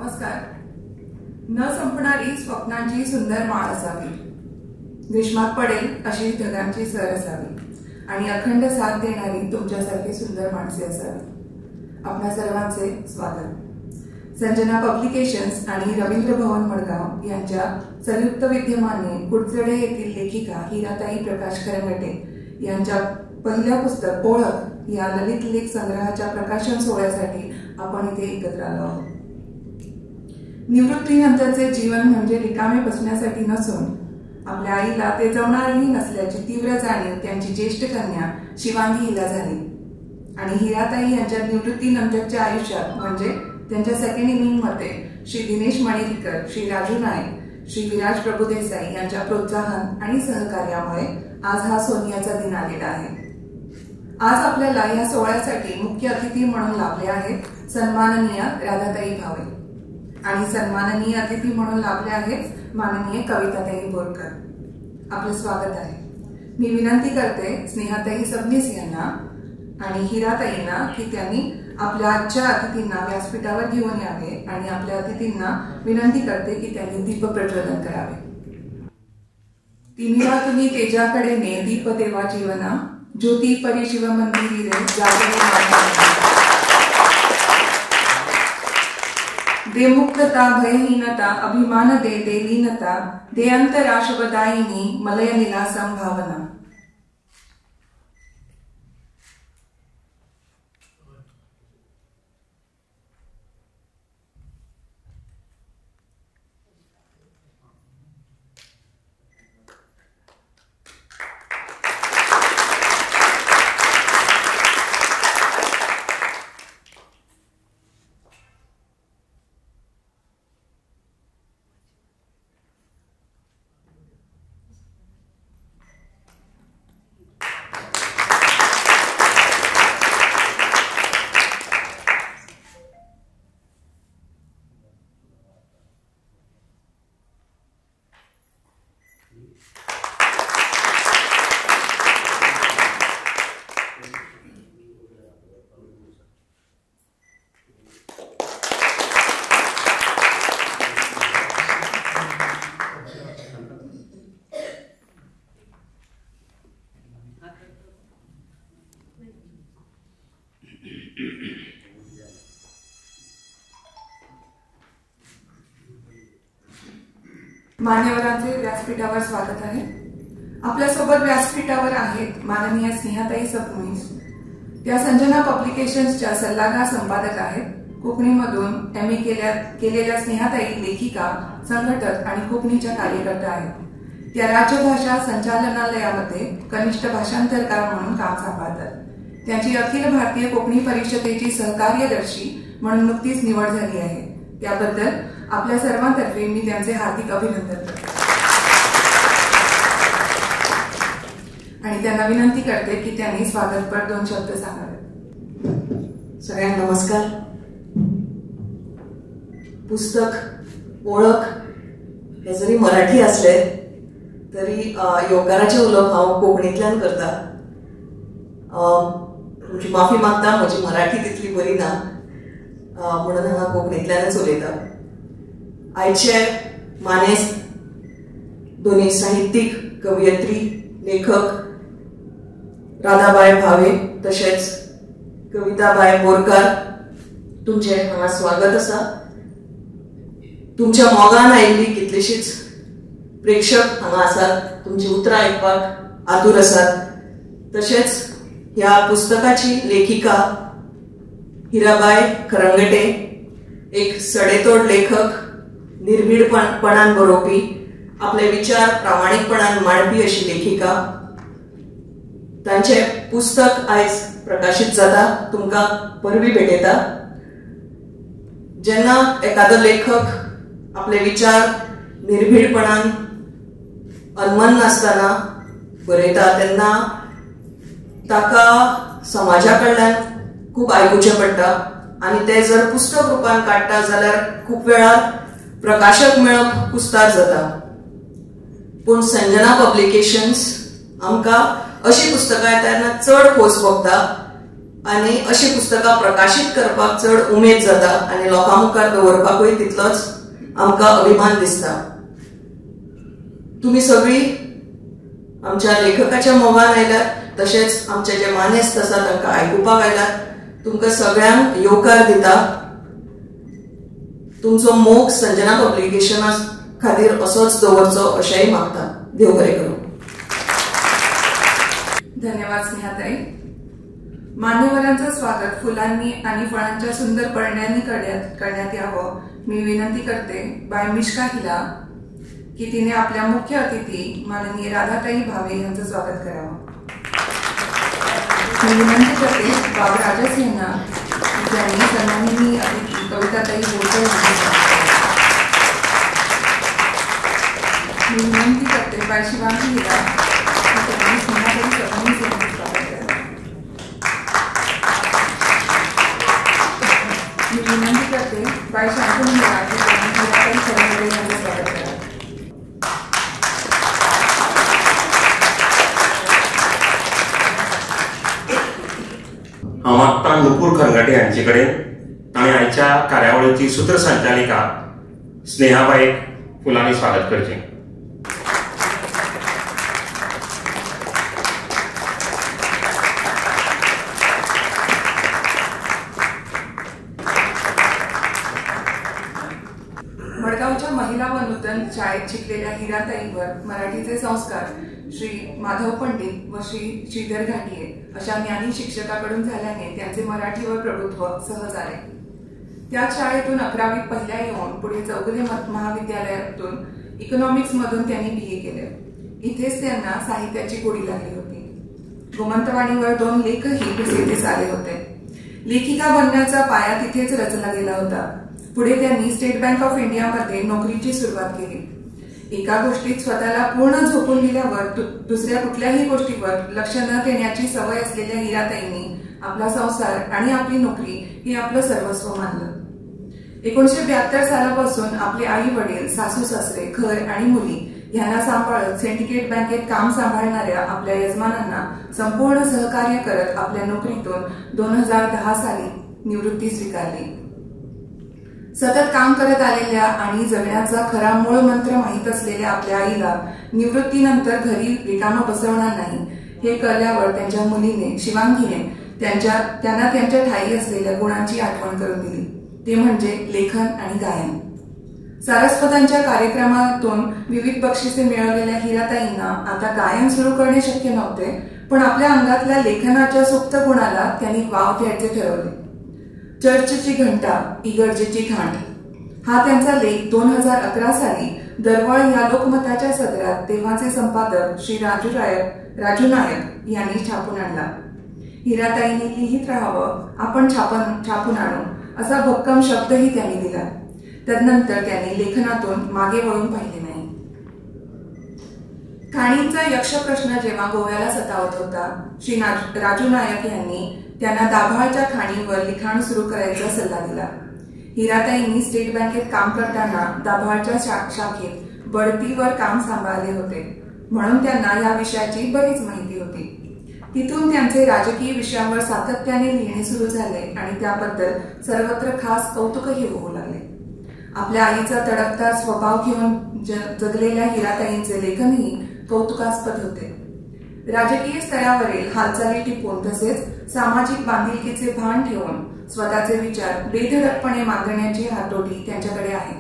नमस्कार. न संपणारी स्वप्नांची सुंदर माळ असावी, ग्रीष्मात पडेल अशी ढगांची सर असावी आणि अखंड साथ देणारी तुमच्यासारखी सुंदर माणसे असावी. आपल्या सर्वांचे स्वागत. संजना पब्लिकेशन्स आणि रवींद्र भवन मडगाव यांच्या संयुक्त विद्यमाने कुडचडे येथील लेखिका हिराताई प्रकाश खरंगटे यांच्या पहिल्या पुस्तक ओळख या ललित लेख संग्रहाच्या प्रकाशन सोहळ्यासाठी आपण इथे एकत्र आलो आहोत. निवृत्तीनंतरचे जीवन म्हणजे रिकामे बसण्यासाठी नसून आपल्या आईला ते जमणारही नसल्याची तीव्र जाणीव त्यांची ज्येष्ठ कन्या शिवांगी हिला झाली आणि हिराताई यांच्या निवृत्तीनंतरच्या आयुष्यात म्हणजे त्यांच्या सेकंड इनिंगमध्ये श्री दिनेश मणिरीकर, श्री राजू नाईक, श्री विराज प्रभुदेसाई यांच्या प्रोत्साहन आणि सहकार्यामुळे आज हा सोनियाचा दिन आलेला आहे. आज आपल्याला या सोहळ्यासाठी मुख्य अतिथी म्हणून लाभले आहेत सन्माननीय राधाताई भावे आणि सन्माननीय अतिथी म्हणून लाभले आहेत माननीय कविताताई बोरकर. आपलं स्वागत आहे. मी विनंती करते स्नेहाताई सबनीस यांना आणि हिराताईंना की त्यांनी आपल्या आजच्या अतिथींना व्यासपीठावर घेऊन यावे आणि आपल्या अतिथींना विनंती करते की त्यांनी दीप प्रज्वलन करावे. तिमिरा तुम्ही तेजाकडे ने दीप देवा जीवना, ज्योती परी शिव मंदिरी रे जागरे. दे मुक्तता भयहीनता अभिमान दे दे लीनता, दे अंतरा शुभदायिनी मलय निला संभावना. मान्यवरांचे व्यासपीठावर स्वागत आहे. आपल्यासोबत व्यासपीठावर आहेत माननीय स्नेहाताई सबनीस. त्या संजना पब्लिकेशन्सच्या सल्लागार संपादक आहेत. कोकणीमधून एम ए केलेल्या स्नेहाताई लेखिका, संघटक आणि कोकणीच्या कार्यकर्त्या आहेत. त्या राज्यभाषा संचालनालयामध्ये कनिष्ठ भाषांतरकार म्हणून काम सांभाळतात. त्यांची अखिल भारतीय कोकणी परिषदेची सहकार्यदर्शी म्हणून नुकतीच निवड झाली आहे. त्याबद्दल आपल्या सर्वांतर्फे मी त्यांचे हार्दिक अभिनंदन करते आणि त्यांना विनंती करते की त्यांनी स्वागतपर दोन शब्द सांगावे. सगळ्यांना नमस्कार. पुस्तक ओळख हे जरी मराठी असले तरी येवकाराचें उलोवप हांव कोंकणींतल्यान करता. तुमची माफी मागता, म्हजी मराठी तितली बरी ना म्हणून हांगा कोंकणींतल्यानच उलयता. आयचे मानेस्त दोन्ही साहित्यीक, कवयित्री, लेखक राधाबाय भावे तशेंच कविताबाय बोरकार, तुमचें हांगा स्वागत आसा. तुमच्या मोगान आयिल्ली कितलीशीच प्रेक्षक हांगा आसात, तुमची उतरां आयकपाक आतूर आसात. तशेंच ह्या पुस्तकाची लेखिका हिराबाय खरंगटे, एक सडेतोड लेखक, निर्भीडपणान बरोवपी, आपले विचार प्रामाणीकपणान मांडपी अशी लेखिका. तांचें पुस्तक आयज प्रकाशीत जाता, तुमकां परबी भेटयता. जेन्ना एखादो लेखक आपले विचार निर्भीडपणान अनमन नासतना बरयता तेन्ना ताका समाजा कडल्यान खूब आयकुचें पडटा आनी ते जर पुस्तक रुपान काडटा जाल्यार खूब वेळार प्रकाशक मेळप कुस्तार जाता. पूण संजना पब्लिकेशन्स आमकां अशी पुस्तकां येता तेन्ना चड खोस भोगता. आनी अशीं पुस्तकां प्रकाशीत करपाक चड उमेद जाता आनी लोकां मुखार दवरपाकूय तितलोच आमकां अभिमान दिसता. तुमी सगळीं आमच्या लेखकाच्या मोगान आयल्यात, तशेंच आमचे जे मानेस्त आसा तांकां आयकुपाक आयल्यात. तुमकां सगळ्यांक येवकार दिता. तुमचो मोग संजना पब्लिकेशना खातीर असोच दवरचो अशेंय मागता. देव बरें करूं. धन्यवाद स्नेहाताई. मान्यवरांचं स्वागत फुलांनी आणि फळांच्या सुंदर पळण्यांनी करण्यात यावं. मी विनंती करते बाय मिश्का हिला की तिने आपल्या मुख्य अतिथी माननीय राधाताई भावे यांचं स्वागत करावं. मी विनंती करते बाब राजस यांना की त्यांनी सन्माननीय अतिथी कविताताई बोरकर यांचं स्वागत करावं. मी विनंती करते बाय शिवांगी हिला की त्यांनी स्नेहाताई सबनीस यांचं स्वागत करावं. मी विनंती करते बाय शांतनु हिला की त्यांनी हिराताई खरंगडे यांचं स्वागत करावं. हांव मागतां नुपूर खरंगटे हांचे कडेन ताणें आयच्या कार्यावळीची सूत्रसंचालिका स्नेहाबाईक फुलांनी स्वागत करचें. मडगावच्या महिला व नूतन शाळेत शिकलेल्या हिराताईंवर मराठीचे संस्कार श्री माधव पंडित व श्री श्रीधर घाटगे अशा ज्ञानी शिक्षकाकडून झाल्याने त्यांचे मराठीवर प्रभुत्व सहज आले. त्याच शाळेतून 11वीत पहिल्या येऊन पुढे चौगुले महाविद्यालयातून इकॉनॉमिक्समधून त्यांनी BA केले. इथेच त्यांना साहित्याची गोडी लागली होती. गोमंतवाणीवर 2 लेखही प्रसिद्धीस आले होते. लेखिका बनण्याचा पाया तिथेच रचला गेला होता. पुढे त्यांनी स्टेट बँक ऑफ इंडियामध्ये नोकरीची सुरुवात केली. एका गोष्टीत स्वतःला पूर्ण झोकून दिल्यावर दुसऱ्या कुठल्याही गोष्टीवर लक्ष न देण्याची सवय असलेल्या हिराताईंनी आपला संसार आणि आपली नोकरी हे आपलं सर्वस्व मानलं. 1972 सालापासून आपले आई वडील, सासू सासरे, घर आणि मुली यांना सांभाळत सिंडिकेट बँकेत काम सांभाळणाऱ्या आपल्या यजमानांना संपूर्ण सहकार्य करत आपल्या नोकरीतून 2010 साली निवृत्ती स्वीकारली. सतत काम करत आलेल्या आणि जगण्याचा खरा मूळ मंत्र माहीत असलेल्या आपल्या आईला निवृत्तीनंतर घरी रिकामं बसवणार नाही हे कळल्यावर त्यांच्या मुलीने शिवांगीने त्यांना त्यांच्या ठाई असलेल्या गुणांची आठवण करून दिली. ते म्हणजे लेखन आणि गायन. सारस्वतांच्या कार्यक्रमातून विविध बक्षिसे मिळवलेल्या हिराताईंना आता गायन सुरू करणे शक्य नव्हते, पण आपल्या अंगातल्या लेखनाच्या सुप्त गुणाला त्यांनी वाव द्यायचे ठरवले. चर्चची घंटा इगर्जेची घांट हा त्यांचा लेख 2011 साली दरवळ या लोकमताच्या सदरात तेव्हाचे संपादक श्री राजू नायक यांनी छापून आणला. हिराताईंनी लिहित राहावं, आपण छापून आणू असा भक्कम शब्दही त्यांनी दिला. तदनंतर त्यांनी लेखनातून मागे वळून पाहिले नाही. खाणींचा यक्ष प्रश्न जेव्हा गोव्याला सतावत होता, श्री राजू नायक यांनी त्यांना दाभाळच्या खाणीवर लिखाण सुरू करायचा सल्ला दिला. हिराताईंनी स्टेट बँकेत काम करताना दाभाळच्या शाखेत बढतीवर काम सांभाळले होते, म्हणून त्यांना या विषयाची बरीच माहिती होती. तिथून त्यांचे राजकीय विषयांवर सातत्याने लिहिणे सुरू झाले आणि त्याबद्दल सर्वत्र खास कौतुकही होऊ लागले. आपल्या आईचा तडफदार स्वभाव घेऊन जगलेल्या हिराताईंचे लेखनही कौतुकास्पद होते. राजकीय स्तरावरील हालचाली टिपून तसेच सामाजिक बांधिलकीचे भान ठेवून स्वतःचे विचार बेधडकपणे मांडण्याची हातोटी त्यांच्याकडे आहे.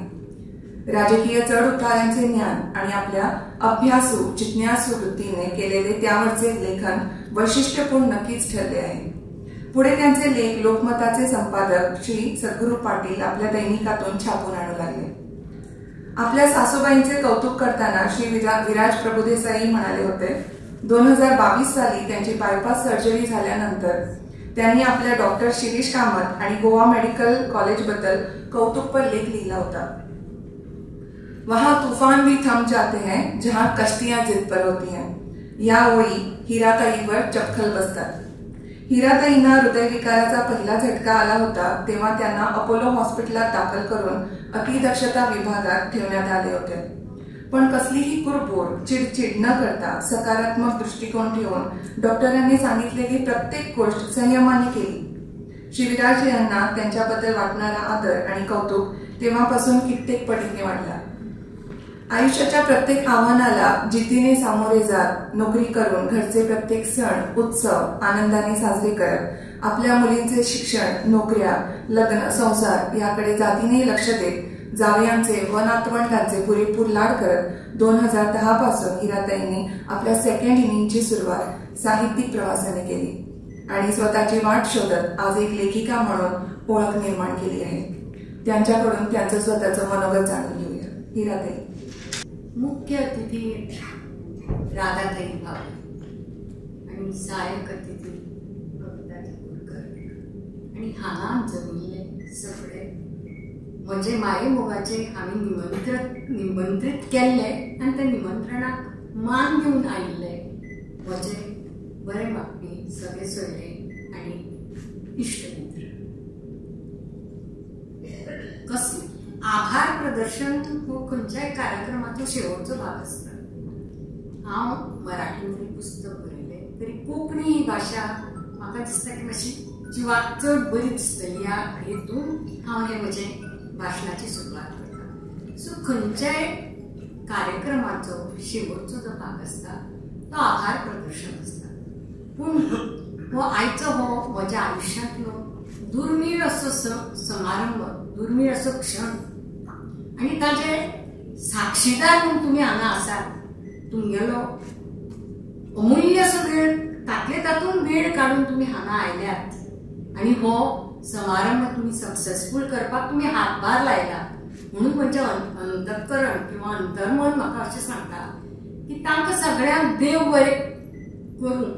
राजकीय चढउतारांचे ज्ञान आणि आपल्या अभ्यासू जिज्ञासू वृत्तीने केलेले त्यावरचे लेखन वैशिष्ट्यपूर्ण नक्कीच ठरले आहे. पुढे त्यांचे लेख लोकमताचे संपादक श्री सद्गुरू पाटील आपल्या दैनिकातून छापून आणू लागले. आपल्या सासूबाईंचे कौतुक करताना श्री विराज प्रभुदेसाई म्हणाले होते, 2022 साली त्यांची बायपास सर्जरी झाल्यानंतर त्यांनी आपल्या डॉक्टर शिरीष कामत आणि गोवा मेडिकल कॉलेजबद्दल कौतुकपर लेख लिहिला होता. वहां तूफान भी थम जाते हैं जहां कश्तियां जिद पर होती हैं, या ओळी हिराताईवर चपखल बसतात. हिराताईंना हृदयविकाराचा पहिला झटका आला होता तेव्हा त्यांना अपोलो हॉस्पिटलात दाखल करून अतिदक्षता विभागात ठेवण्यात आले होते. पण कसलीही कुरबुर, चिडचिड न करता सकारात्मक दृष्टिकोन ठेवून डॉक्टरांनी सांगितलेली प्रत्येक गोष्ट संयमाने केली. शिविराज यांना त्यांच्याबद्दल वाटणारा आदर आणि कौतुक तेव्हापासून कित्येक पटीने वाढला. आयुष्याच्या प्रत्येक आव्हानाला जिद्दीने सामोरे जात, नोकरी करून घरचे प्रत्येक सण उत्सव आनंदाने साजरे करत, आपल्या मुलींचे शिक्षण, नोकऱ्या, लग्न, संसार याकडे जातीने लक्ष देत, जावयांचे व नातवंडांचे पुरेपूर लाड करत 2010 पासून हिराताईंनी आपल्या सेकंड इनिंगची सुरुवात साहित्यिक प्रवासाने केली आणि स्वतःची वाट शोधत आज एक लेखिका म्हणून ओळख निर्माण केली आहे. त्यांच्याकडून त्यांचं स्वतःचं मनोगत जाणून घेऊया. हिराताई. मुख्य अतिथी राधाताई भावे आनी सहायक अतिथी कविता बोरकर आनी हांगा जमिल्ले सगळे म्हजे माये मोगाचे हांवें निमंत्रीत केल्ले आनी त्या निमंत्रणाक मान दिवन आयिल्ले म्हजे बरे मागपी सगळे सोयरे आनी इश्ट मित्र. कसले आभार प्रदर्शन हो खंयच्याय कार्यक्रमाचो शेवटचो भाग आसता. हांव मराठीन जरी पुस्तक बरयलें तरी कोंकणी ही भाशा म्हाका दिसता की मातशी जिवाक चड बरी दिसतली ह्या हेतून हांव हे म्हजें भाशणाची सुरवात करता. सो खंयच्याय कार्यक्रमाचो शेवटचो जो भाग आसता तो आभार प्रदर्शन आसता. पूण हो आयचो हो म्हज्या आयुश्यांतलो दुर्मीळ असो समारंभ, दुर्मीळ असो क्षण आनी ताजे साक्षीदार म्हूण तुमी हांगा आसात. तुमगेलो अमूल्य असो वेळ तातले तातूंत वेळ काडून तुमी हांगा आयल्यात आनी हो समारंभ तुमी सक्सेसफूल करपाक तुमी हातभार लायला म्हणून म्हजें अंतःकरण किंवा अंतर्मन म्हाका अशें सांगता की तांकां सगळ्यांक देव बरें करूं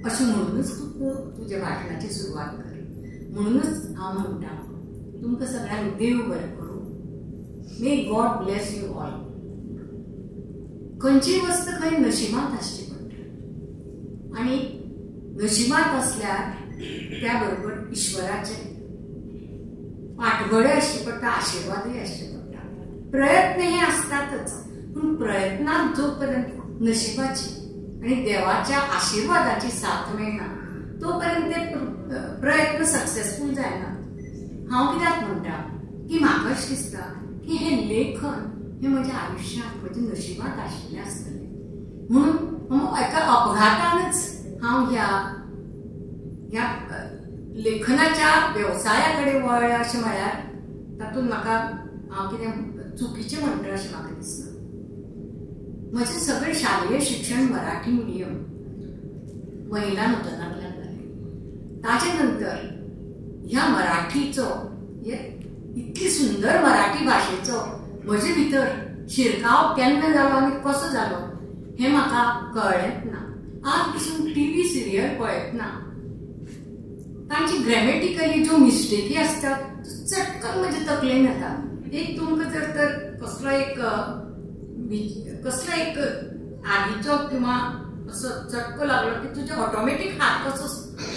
अशें म्हणूनच तूं तुज्या भाशणाची सुरवात कर. म्हणूनच हांव म्हणटा तुमकां सगळ्यांक देव बरें करूं. May God bless you all. खंयचीय वस्त खंय नशिबांत आसची पडटा आनी नशिबांत आसल्यार त्या बरोबर ईश्वराचे पाठबळे आसचे पडटा, आशिर्वादूय आसचे पडटा. प्रयत्न हे आसतातच पूण प्रयत्नांत जो पर्यंत नशिबाची आनी देवाच्या आशिर्वादाची साथ मेळना तोपर्यंत ते प्रयत्न सक्सेसफूल जायना. हांव कित्याक म्हणटा की म्हाका अशें दिसता की हें लेखन हें म्हज्या आयुश्यांत म्हज्या नशिबांत आशिल्लें आसतलें म्हणून एका अपघातानच हांव ह्या ह्या लेखनाच्या वेवसाया कडेन वळ्ळें अशें म्हळ्यार तातूंत म्हाका हांव कितें चुकीचें म्हणटा अशें म्हाका दिसना. म्हजें सगळें शालेय शिक्षण मराठी मिडियम महिला नूतनांतल्यान जालें. ताजे नंतर ह्या मराठीचो इतली सुंदर मराठी भाशेचो म्हजे भितर शिरकाव केन्ना जालो आनी कसो जालो हें म्हाका कळ्ळेंच ना. आज पसून टीव्ही सिरियल पळयतना तांची ग्रॅमेटिकली ज्यो मिस्टेकी आसतात चटकन म्हजे तकलेन येता. एक तुमकां जर तर कसलो एक आगीचो किंवा असो चटको लागलो की तुजे ऑटोमॅटीक हात कसो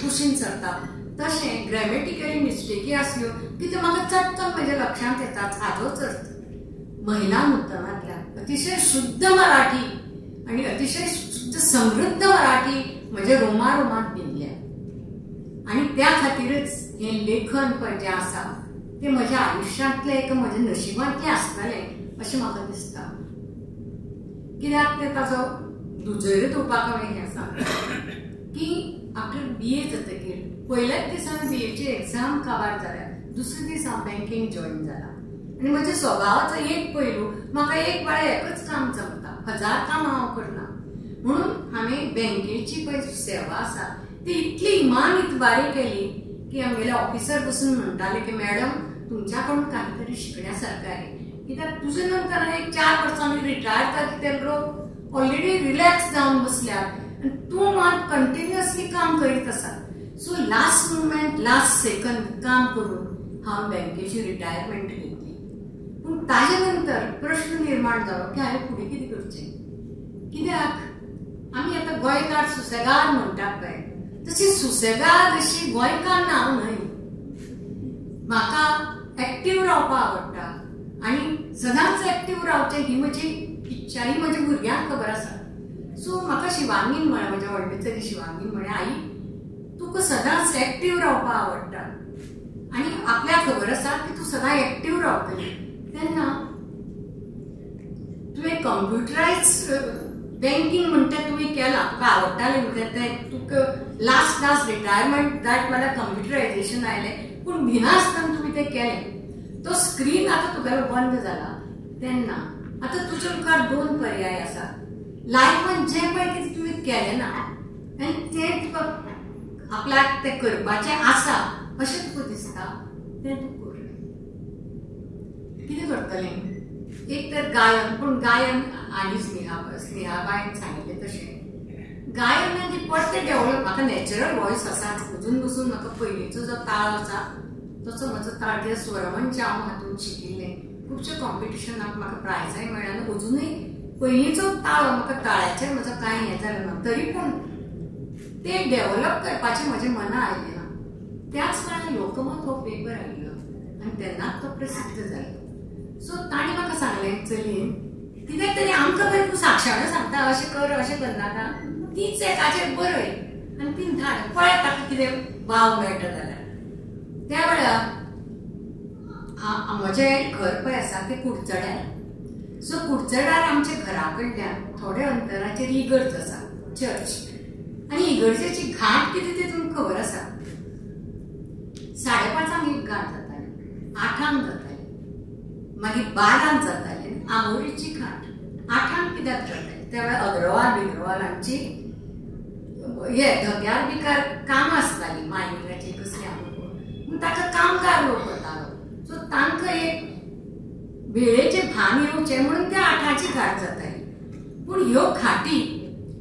कुशीन सरता तशें ग्रॅमेटिकली मिस्टेकी आसल्यो की त्यो म्हाका चटकन म्हज्या लक्षांत येतात. हाजोच अर्थ महिला नूतनांतल्या अतिशय शुद्ध मराठी आनी अतिशय शुद्ध समृद्ध मराठी म्हज्या रोमा रोमांत दिल्ल्या आनी त्या खातीरच हें लेखन पळय जें आसा तें म्हज्या आयुश्यांतलें एक म्हज्या नशिबांतलें आसतलें अशें म्हाका दिसता. कित्याक तें ताजो दुजोर दिवपाक हांवें हें सांगलें की आफ्टर बी ए जातकीर पयल्याच दिसान बी एची एग्जाम काबार जाल्या दुसरे दीस हांव बँकेन जॉयन जाला आनी म्हज्या स्वभावाचो एक पैलू म्हाका एक वेळा एकच काम जमता, हजार कामां हांव करना. म्हणून हांवें बँकेची पळय सेवा आसा ती इतली इमान इतबारी केली की आमगेले ऑफिसर बसून म्हणटाले की मॅडम तुमच्याकडून काहीतरी शिकण्यासारखं आहे. कित्याक तुजे नंतर एक 4 वर्सां रिटायर जाता ते लोक ऑलरेडी रिलॅक्स जावन बसल्यात आनी तूं मात कंटिन्युअसली काम करीत आसा. So last moment last second काम करून हांव बँकेची रिटायरमेंट घेतली. पूण ताजे नंतर प्रश्न निर्माण जालो की हांवें फुडें कितें करचें. कित्याक आमी आतां गोंयकार सुसेगाद म्हणटात पळय तशी सुसेगाद अशी गोंयकार हांव न्हय. म्हाका एक्टीव रावपाक आवडटा आनी सदांच एक्टीव रावचें ही म्हजी इच्छा ही म्हज्या भुरग्यांक खबर आसा. सो म्हाका शिवांगीन म्हळें, म्हज्या व्हडले चली शिवांगीन म्हळें, आई तुका सदांच एक्टीव रावपाक आवडटा आनी आपल्याक खबर आसा की तूं सदां एक्टीव रावतली, तेन्ना तुवें कंप्युटरायज बँकींग म्हणटा तुवें केलां, तुका आवडटालें म्हणटा तें, तुका लास्ट लास्ट रिटायरमेंट जायत म्हळ्यार कंप्युटरायजेशन आयलें, पूण भिनासतना तुवें तें केलें. तो स्क्रीन आतां तुगेलो बंद जाला, तेन्ना आतां तुज्या मुखार दोन पर्याय आसा. लायफान जें पळय कितें तुवें केलें ना आनी तें तुका आपल्याक तें करपाचें आसा अशें तुका दिसता तें तूं कर. कितें करतलें? एक तर गायन, पूण गायन आनी स्नेहाबायन सांगिल्लें तशें गायन म्हणजे परतें डेवलप. म्हाका नॅचरल वॉयस आसा, अजून बसून म्हाका पयलींचो जो ताळ आसा तसो म्हजो ताळ, कित्याक स्वरमंच हांव हातूंत शिकिल्लें, खुबशे कॉम्पिटिशनाक म्हाका प्रायजाय मेळ्ळा आनी अजुनूय पयलींचो ताळो म्हाका ताळ्याचेर म्हजो कांय हें जालें ना, तरी पूण ते डेवलप करपाचें म्हज्या मना आयलें ना. त्याच वेळार लोकमत हो पेपर आयिल्लो आनी तेन्नाच तो प्रसिद्ध जालो. सो ताणें म्हाका सांगलें, चलयेन कित्याक तरी आमकां पळय तूं साक्षाणो सांगता अशें कर अशें करनाका, तीच एकाचेर बरय आनी ती धाड, पळय ताका कितें वाव मेळटा जाल्यार. त्या वेळार म्हजें घर पळय आसा तें कुडचड्यार. सो कुडचड्यार आमच्या घरा कडल्यान थोड्या अंतराचेर इगर्ज आसा, चर्च, आनी इगर्जेची घांट कितें तें तुमकां खबर आसा. 5:30 एक घांट जाताली, 8 जाताली, मागीर 12 जाताली आमोरीची घांट. 8 कित्याक जाताली? त्या वेळार अग्रवाल बिग्रवाल हांची हे धग्यार बिकार कामां आसतालीं, मायनिंगाची कसली आमोर, पूण ताका कामगार लोक वतालो. सो तांकां एक वेळेचें भान येवचें म्हणून त्या 8ची घांट जाताली. पूण ह्यो घांटी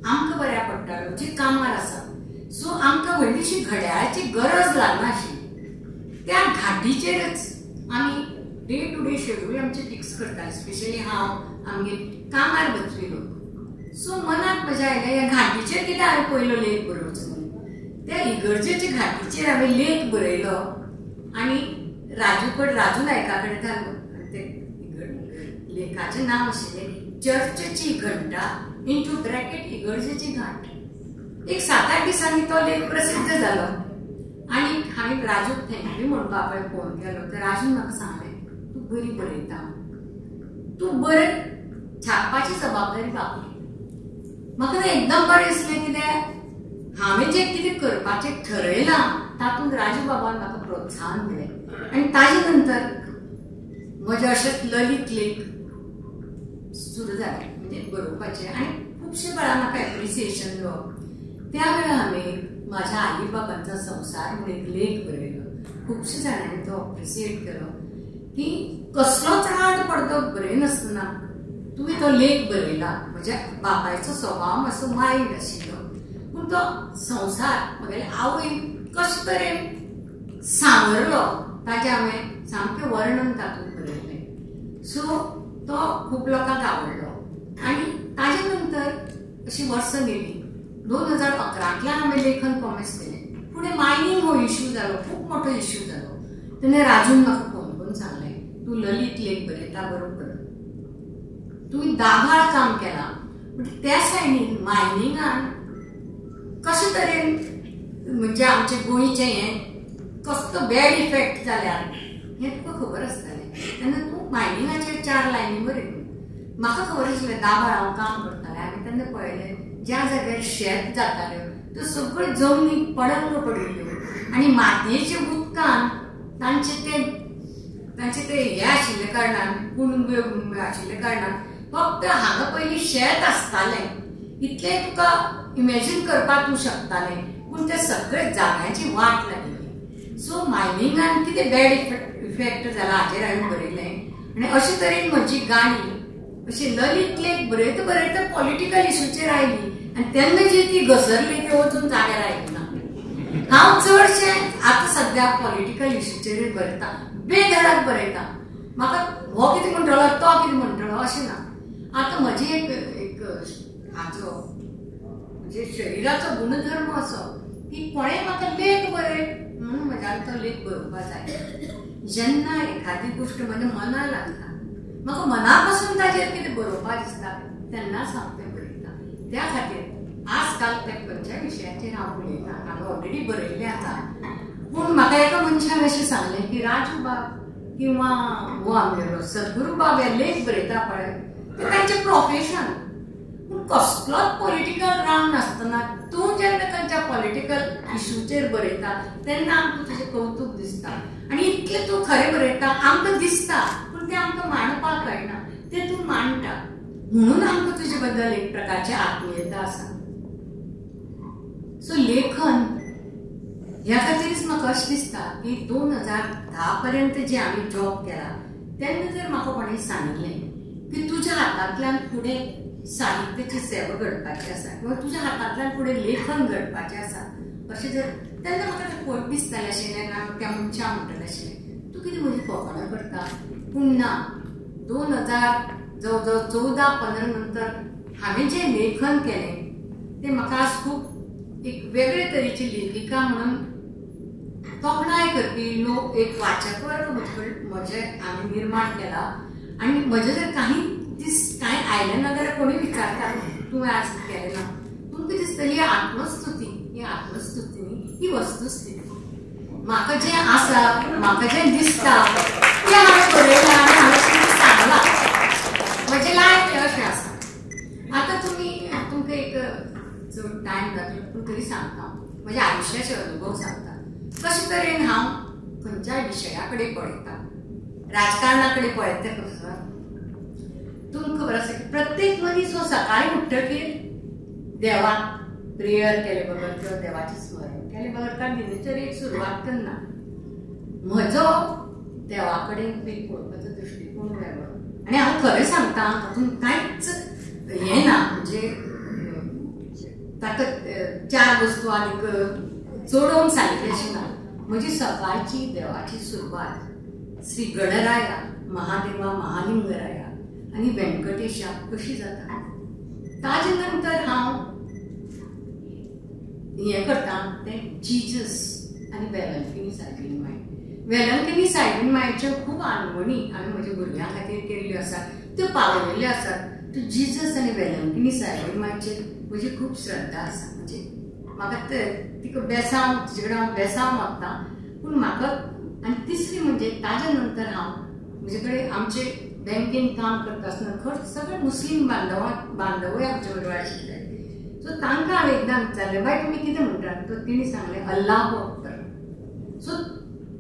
आमकां बऱ्याक पडटाल्यो जी कामार आसा. सो आमकां व्हडलीशी घड्याळाची गरज लागनाशिल्ली. त्या घांटीचेरच आमी डे टू डे शेड्यूल आमचें फिक्स करताले, स्पेशली हांव आमगेर कामार वचपी लोक. सो मनाक म्हज्या आयलें ह्या घांटीचेर कित्याक हांवें पयलो लेख बरोवचो न्हू. त्या इगर्जेच्या घांटीचेर हांवें लेख बरयलो आनी राजू नायका कडेन घालो. आनी ते लेखाचें नांव आशिल्लें चर्चची घंटा इंटू ब्रॅकेट इगर्जेची घांट. एक 7-8 दिसांनी तो लेख प्रसिद्ध जालो आनी हांवें राजूक thank you म्हणपाक पळय फोन केलो. तर राजून म्हाका सांगलें, तूं बरी बरयता, तूं बरें छापपाची जबाबदारी बापली. म्हाका तें एकदम बरें दिसलें, कित्याक हांवें जें कितें करपाचें ठरयलां तातूंत राजू बाबान म्हाका प्रोत्साहन दिलें. आनी ताजे नंतर म्हजें अशेंच ललित लेख सुरू जालें, म्हणजे बरोवपाचें, आनी खुबशे वेळार म्हाका एप्रिसिएशन मेळ्ळो. त्या वेळार हांवें माझ्या आई बाबांचा संवसार म्हणून एक लेख बरयलो. खुबशे जाणांनी तो अप्रिसिएट केलो की कसलोच आड पडदो बरयनासतना तुवें तो लेख बरयला. म्हज्या बापायचो स्वभाव मातसो मायल्ड आशिल्लो, पूण तो संवसार म्हगेले आवय कशे तरेन सांवरलो ताचें हांवें सामकें वर्णन तातूंत बरयलें. सो तो खूब लोकांक आवडलो. आनी ताजे नंतर अशी वर्सां गेली. 2011 हांवें लेखन कॉमेस केलें. फुडें मायनींग हो इश्यू जालो, खूब मोठो इश्यू जालो. तेन्ना राजून म्हाका फोन करून सांगलें, तूं ललित लेख बरयता बरोबर, तुवें दाभाळ काम केलां, पूण त्या सायडीन मायनिंगान कशे तरेन म्हणजे आमचें गोंयचें हें कसलो बॅड इफेक्ट जाल्यार हें तुका खबर आसतालें. तेन्ना तूं मायनिंगाचेर 4 लायनी बरय. म्हाका खबर आशिल्लें दाभाळ हांव काम करतालें. हांवें तेन्ना पळयलें ज्या जाग्यार शेत जाताल्यो त्यो सगळ्यो जमनी पडंग पडिल्ल्यो आनी मातयेच्या उदकान तांचे ते हे आशिल्ल्या कारणान, कुणब्यो आशिल्ल्या कारणान फक्त हांगा पयलीं शेत आसतालें इतलें तुका इमेजीन करपाक तूं शकतालें, पूण त्या सगळे जाग्यांची वाट लागिल्ली. सो मायनिंगान कितें बॅड इफेक्ट जाला हाचेर हांवें बरयलें. आनी अशे तरेन म्हजी गाणी अशी ललित लेख बरयता बरयता पॉलिटिकल इशूचेर आयली आनी तेन्ना जी ती घसरली ती वचून जाग्यार आयली ना. हांव चडशें आतां सद्या पॉलिटिकल इशूचेर बरयता, बेधडक बरयता. म्हाका हो कितें म्हणटलो तो कितें म्हणटलो अशें ना. आतां म्हजी एक एक हाचो म्हणजे शरिराचो गुणधर्म असो की कोणें म्हाका लेख बरय म्हणून म्हज्यान तो लेख बरोवपा जाय. जेन्ना एखादी गोश्ट म्हज्या मना लागता, म्हाका मना पासून ताजेर कितें बरोवपाक दिसता तेन्नाच हांव तें बरयता. त्या खातीर आज काल त्या खंयच्या विशयाचेर हांव उलयना, हांवें ऑलरेडी बरयल्लें आसा. पूण म्हाका एका मनशान अशें सांगलें की राजू बाब किंवा हो आमगेलो सद्गुरू बाब हे लेख बरयता पळय ते तांचें प्रोफेशन, पूण कसलोच पॉलिटिकल रावंड नासतना तूं जेन्ना तांच्या पॉलिटिकल इशूचेर बरयता तेन्ना आमकां तुजें कौतूक दिसता आनी इतलें तूं खरें बरयता आमकां दिसता, पूण तें आमकां मांडपाक कळना, तें तूं मांडटा म्हणून आमकां तुजे बद्दल एक प्रकारची आत्मीयता आसा. सो लेखन ह्या खातीरच म्हाका अशें दिसता की 2010 पर्यंत जे आमी जॉब केला तेन्ना जर म्हाका कोणें सांगिल्लें की तुज्या हातांतल्यान फुडें साहित्याची सेवा घडपाची आसा किंवा तुज्या हातांतल्यान फुडें लेखन घडपाचें आसा अशें जर तेन्ना म्हाका तें फट दिसतालें आशिल्लें ना त्या मनशां म्हणटलें आशिल्लें तूं कितें म्हजी फकाणां करता. पूण ना, 2000 जवळ जवळ 14-15 नंतर हांवें जें लेखन केलें तें म्हाका आज खूब एक वेगळे तरेची लेखिका म्हणून तोखणाय करपी लोक एक वाचक वर्ग म्हजे हांवें निर्माण केला. आनी म्हजें जर काही दीस कांय आयलें ना जाल्यार कोणूय विचारता तुवें आज केलें ना, तुमकां दिसतली ही आत्मस्तुती, ही आत्मस्तुती न्ही, ही वस्तुस्थिती. म्हाका जें आसा म्हाका जें दिसता तें हांवें बरयलां आनी हांवें तुमकां सांगलां, म्हजें लायफ हें अशें आसा. आतां तुमी तुमकां एक चड टायम जातलो पूण तरी सांगता म्हज्या आयुश्याचे अनुभव सांगता कशे तरेन हांव खंयच्याय विशया कडेन पळयता, राजकारणा कडेन पळयता कसो. तुमकां खबर आसा की प्रत्येक मनीस हो सकाळीं उठ्ठकीर देवाक प्रेयर केले बगर किंवा देवाचें स्मरण केले बगर ताणें दिनचर्येक सुरवात करना. म्हजो देवा कडेन पळोवपाचो दृश्टिकोण वेगळो आनी हांव खरें सांगता तातूंत कांयच हें ना, म्हणजे ताका चार वस्तू आनीक चडोवन सांगिल्लें अशें ना. म्हजी सकाळची देवाची सुरवात श्री गणराया महादेवा महालिंगराया आनी व्यंकटेशा कशी जाता. ताजे नंतर हांव हें करता तें जिजस आनी वेलंकिनी सायबीण माय. वेलंकिनी सायबीण मायच्यो खूब आनवणी हांवें म्हज्या भुरग्यां खातीर केल्ल्यो आसात, त्यो पावयल्ल्यो आसात. त्यो जिजस आनी वेलंकिनी सायबीण मायचेर म्हजी खूब श्रद्धा आसा, म्हणजे म्हाका तिका बेसांव तिजे कडेन हांव बेसांव मागता. पूण म्हाका आनी तिसरी म्हणजे ताज्या नंतर हांव म्हजे कडेन आमचे बँकेन काम करता आसतना खर्च सगळे मुस्लीम बांधवूय आमचे बरोबर आशिल्ले. सो तांकां हांवें एकदां विचारलें बाय तुमी कितें म्हणटात, तर तिणें सांगलें अल्लाहू अकबर. सो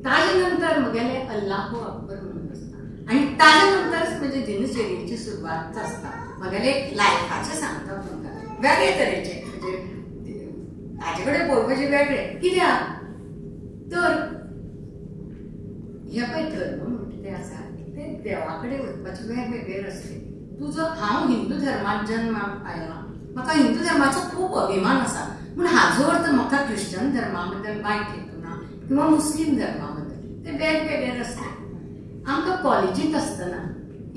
ताजे नंतर म्हगेलें अल्लाहू अकबर म्हणून आसता आनी ताजे नंतरच म्हजे दिनचर्येची सुरवात आसता. म्हगेलें लायफाचें सांगता तुमकां वेगळे तरेचे, म्हणजे ताजे कडेन पळोवपाचें वेगळें कित्याक तर हे पळय धर्म म्हणटा ते आसा ते देवा कडेन वचपाचे वेगवेगळे रस्ते. तुजो हांव हिंदू धर्मांत जन्माक आयला, म्हाका हिंदू धर्माचो खूब अभिमान आसा, पूण हाजो अर्थ म्हाका क्रिश्चन धर्मा बद्दल वायट हेतू ना किंवा मुस्लीम धर्मा बद्दल, ते वेगवेगळे रस्ते. आमकां कॉलेजींत आसतना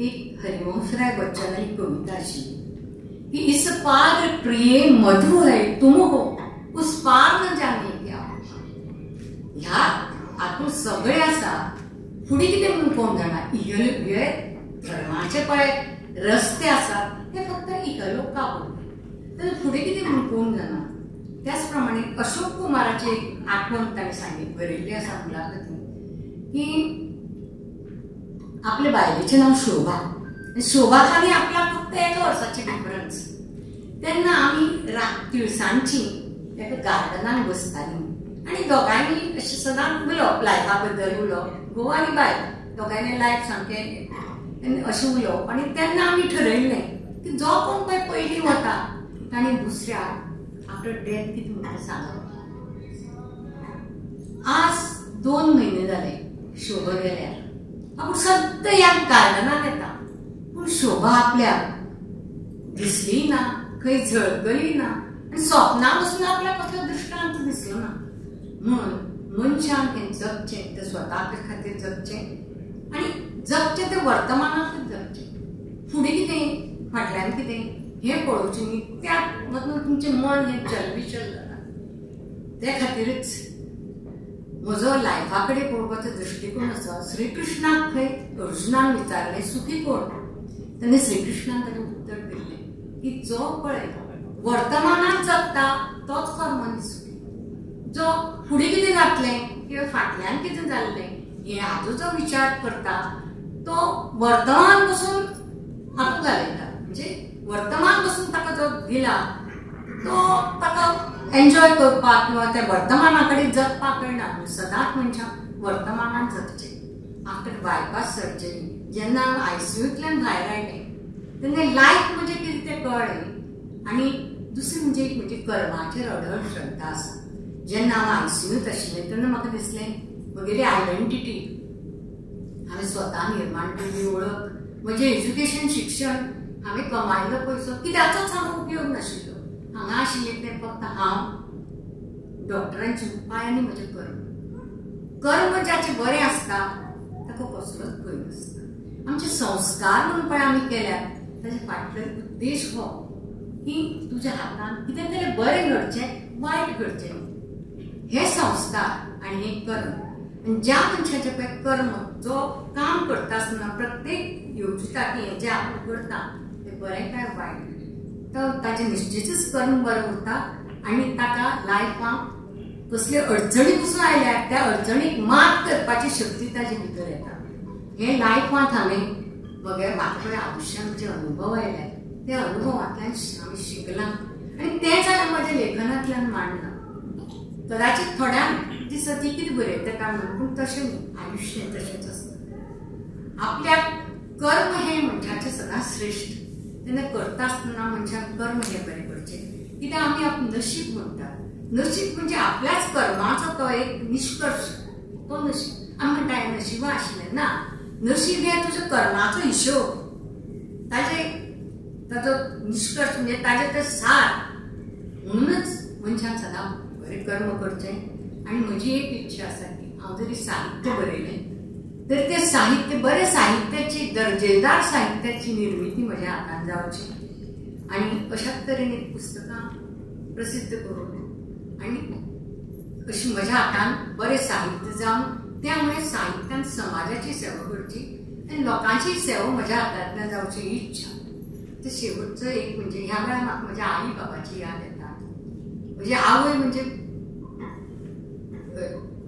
एक हरिवंशराय बच्चनाची कविता आशिल्ली की इस पार प्रिय मधु है तुम हो उस पार न जाने क्या. ह्या हातूंत सगळें आसा, फुडें कितें म्हणून कोण जाणा. हे धर्माचे पळय रस्ते आसात हे फक्त इहलोका तर फुडें कितें म्हणून कोण जाणा. त्याच प्रमाणे अशोक कुमाराची एक आठवण ताणें सांगिल्ली बरयल्ली आसा मुलाखतीन की आपल्या बायलेचें नांव शोभा, शोभा आनी आपल्याक फक्त एका वर्साचें डिफरन्स. तेन्ना आमी तिळसांजची एका गार्डनान बसतालीं आनी दोगांयनी अशें सदांच उलोवप, लायफा बद्दल उलोवप, घोव आनी बायल दोगांयनी लायफ सामकें अशें उलोवप. आनी तेन्ना आमी ठरयल्लें की जो कोण पळय पयलीं वता ताणें दुसऱ्याक आफ्टर डेथ कितें म्हणटा सांगप. आज 2 म्हयने जाले शोभा गेल्यार, आपूण सद्दां ह्या गार्डनान येता पूण शोभा आपल्याक दिसली ना, खंय झळकली ना आनी स्वप्ना पसून आपल्याक कसलो दृश्टांत दिसलो ना. म्हणून मनशान हें जगचें तें स्वता खातीर जगचें आनी जगचें तें वर्तमानांतूच जगचें, फुडें कितें फाटल्यान कितें हें पळोवचें न्ही, त्या वचून तुमचें मन हें चलबिचल जाता. ते खातीरच म्हजो लायफा कडेन पळोवपाचो दृश्टिकोन आसा. श्रीकृष्णाक खंय अर्जुनान विचारलें सुखी कोण, तेन्ना श्रीकृष्णान ताणें उत्तर दिल्लें की जो पळय वर्तमानात जगता तोच खरो मनीस सुखी, जो फुडें कितें जातलें किंवा फाटल्यान कितें जाल्लें हे हाजो जो विचार करता तो वर्तमान पसून हातूंत घालयता. म्हणजे वर्तमान पसून ताका जो दिला तो ताका एन्जॉय करपाक किंवा त्या वर्तमाना कडेन जगपाक कळना. सदांच मनशान वर्तमानान जगचें. आफ्टर बायपास सर्जरी जेन्ना हांव आयसीयूंतल्यान भायर आयलें तेन्ना लायफ म्हणजे कितें तें कळ्ळें. आनी दुसरें म्हणजे एक म्हणजे कर्माचेर अढळ श्रद्धा आसा. जेन्ना हांव आयसीयूंत आशिल्लें तेन्ना म्हाका दिसलें म्हगेली आयडेंटिटी हांवें स्वता निर्माण केल्ली वळख, म्हजें एज्युकेशन शिक्षण, हांवें कमायल्लो पयसो कित्याचोच हांगा उपयोग नाशिल्लो. हांगा आशिल्लें तें फक्त हांव, डॉक्टरांचे उपाय आनी म्हजें कर्म. कर्म जाचें बरें आसता ताका कसलोच भंय नासता. आमचे संस्कार म्हणून पळय आमी केल्यात ताजे फाटलो उद्देश हो की तुज्या हातान कितें तरी बरें घडचें, वायट घडचें. हे संस्कार आनी हें कर्म. आनी ज्या मनशाचें पळय कर्म जो काम करता आसतना प्रत्येक येवजिता की हें जें आपूण करता तें बरें काय वायट, तर ताचें निश्चितच कर्म बरें उरता आनी ताका लायफाक कसल्यो अडचणी पसून आयल्यार त्या अडचणीक मात करपाची शक्ती ताजे भितर येता. हें लायफांत हांवें म्हगे म्हाका पळय आयुश्यांत जे अनुभव आयल्यात त्या अनुभवांतल्यान हांवें शिकलां आनी तेंच हांवें म्हज्या लेखनांतल्यान मांडलां. कदाचित थोड्यांक दिसत ती कितें बरयता काय म्हणून, पूण तशें न्ही, आयुश्य तशेंच आसता. आपल्याक कर्म हें मनशाचें सदांच श्रेश्ठ. तेन्ना करता आसतना मनशान कर्म हें बरें करचें. कित्याक आमी नशीब म्हणटात, नशीब म्हणजे आपल्याच कर्माचो तो एक निश्कर्श, तो नशीब. आमी म्हणटा हें नशिबा आशिल्लें ना, नशीब हें तुज्या कर्माचो हिशोब, ताजे ताजो निश्कर्श म्हणजे ताजें तें सार. म्हणूनच मनशान सदां बरें कर्म करचें. आनी म्हजी एक इच्छा आसा की हांव जरी साहित्य बरयलें तर तें साहित्य बरें साहित्याची दर्जेदार साहित्याची निर्मिती म्हज्या हातान जावची आनी अशाच तरेन एक पुस्तकां प्रसिद्ध करून आनी अशी म्हज्या हातान बरें साहित्य जावन त्यामुळे साहित्यान समाजाची सेवा करची आनी लोकांची सेवा म्हज्या हातांतल्यान जावची ही इच्छा. ते शेवटचो एक म्हणजे ह्या वेळार म्हाका म्हज्या आई बाबाची याद येता. म्हजी आवय म्हणजे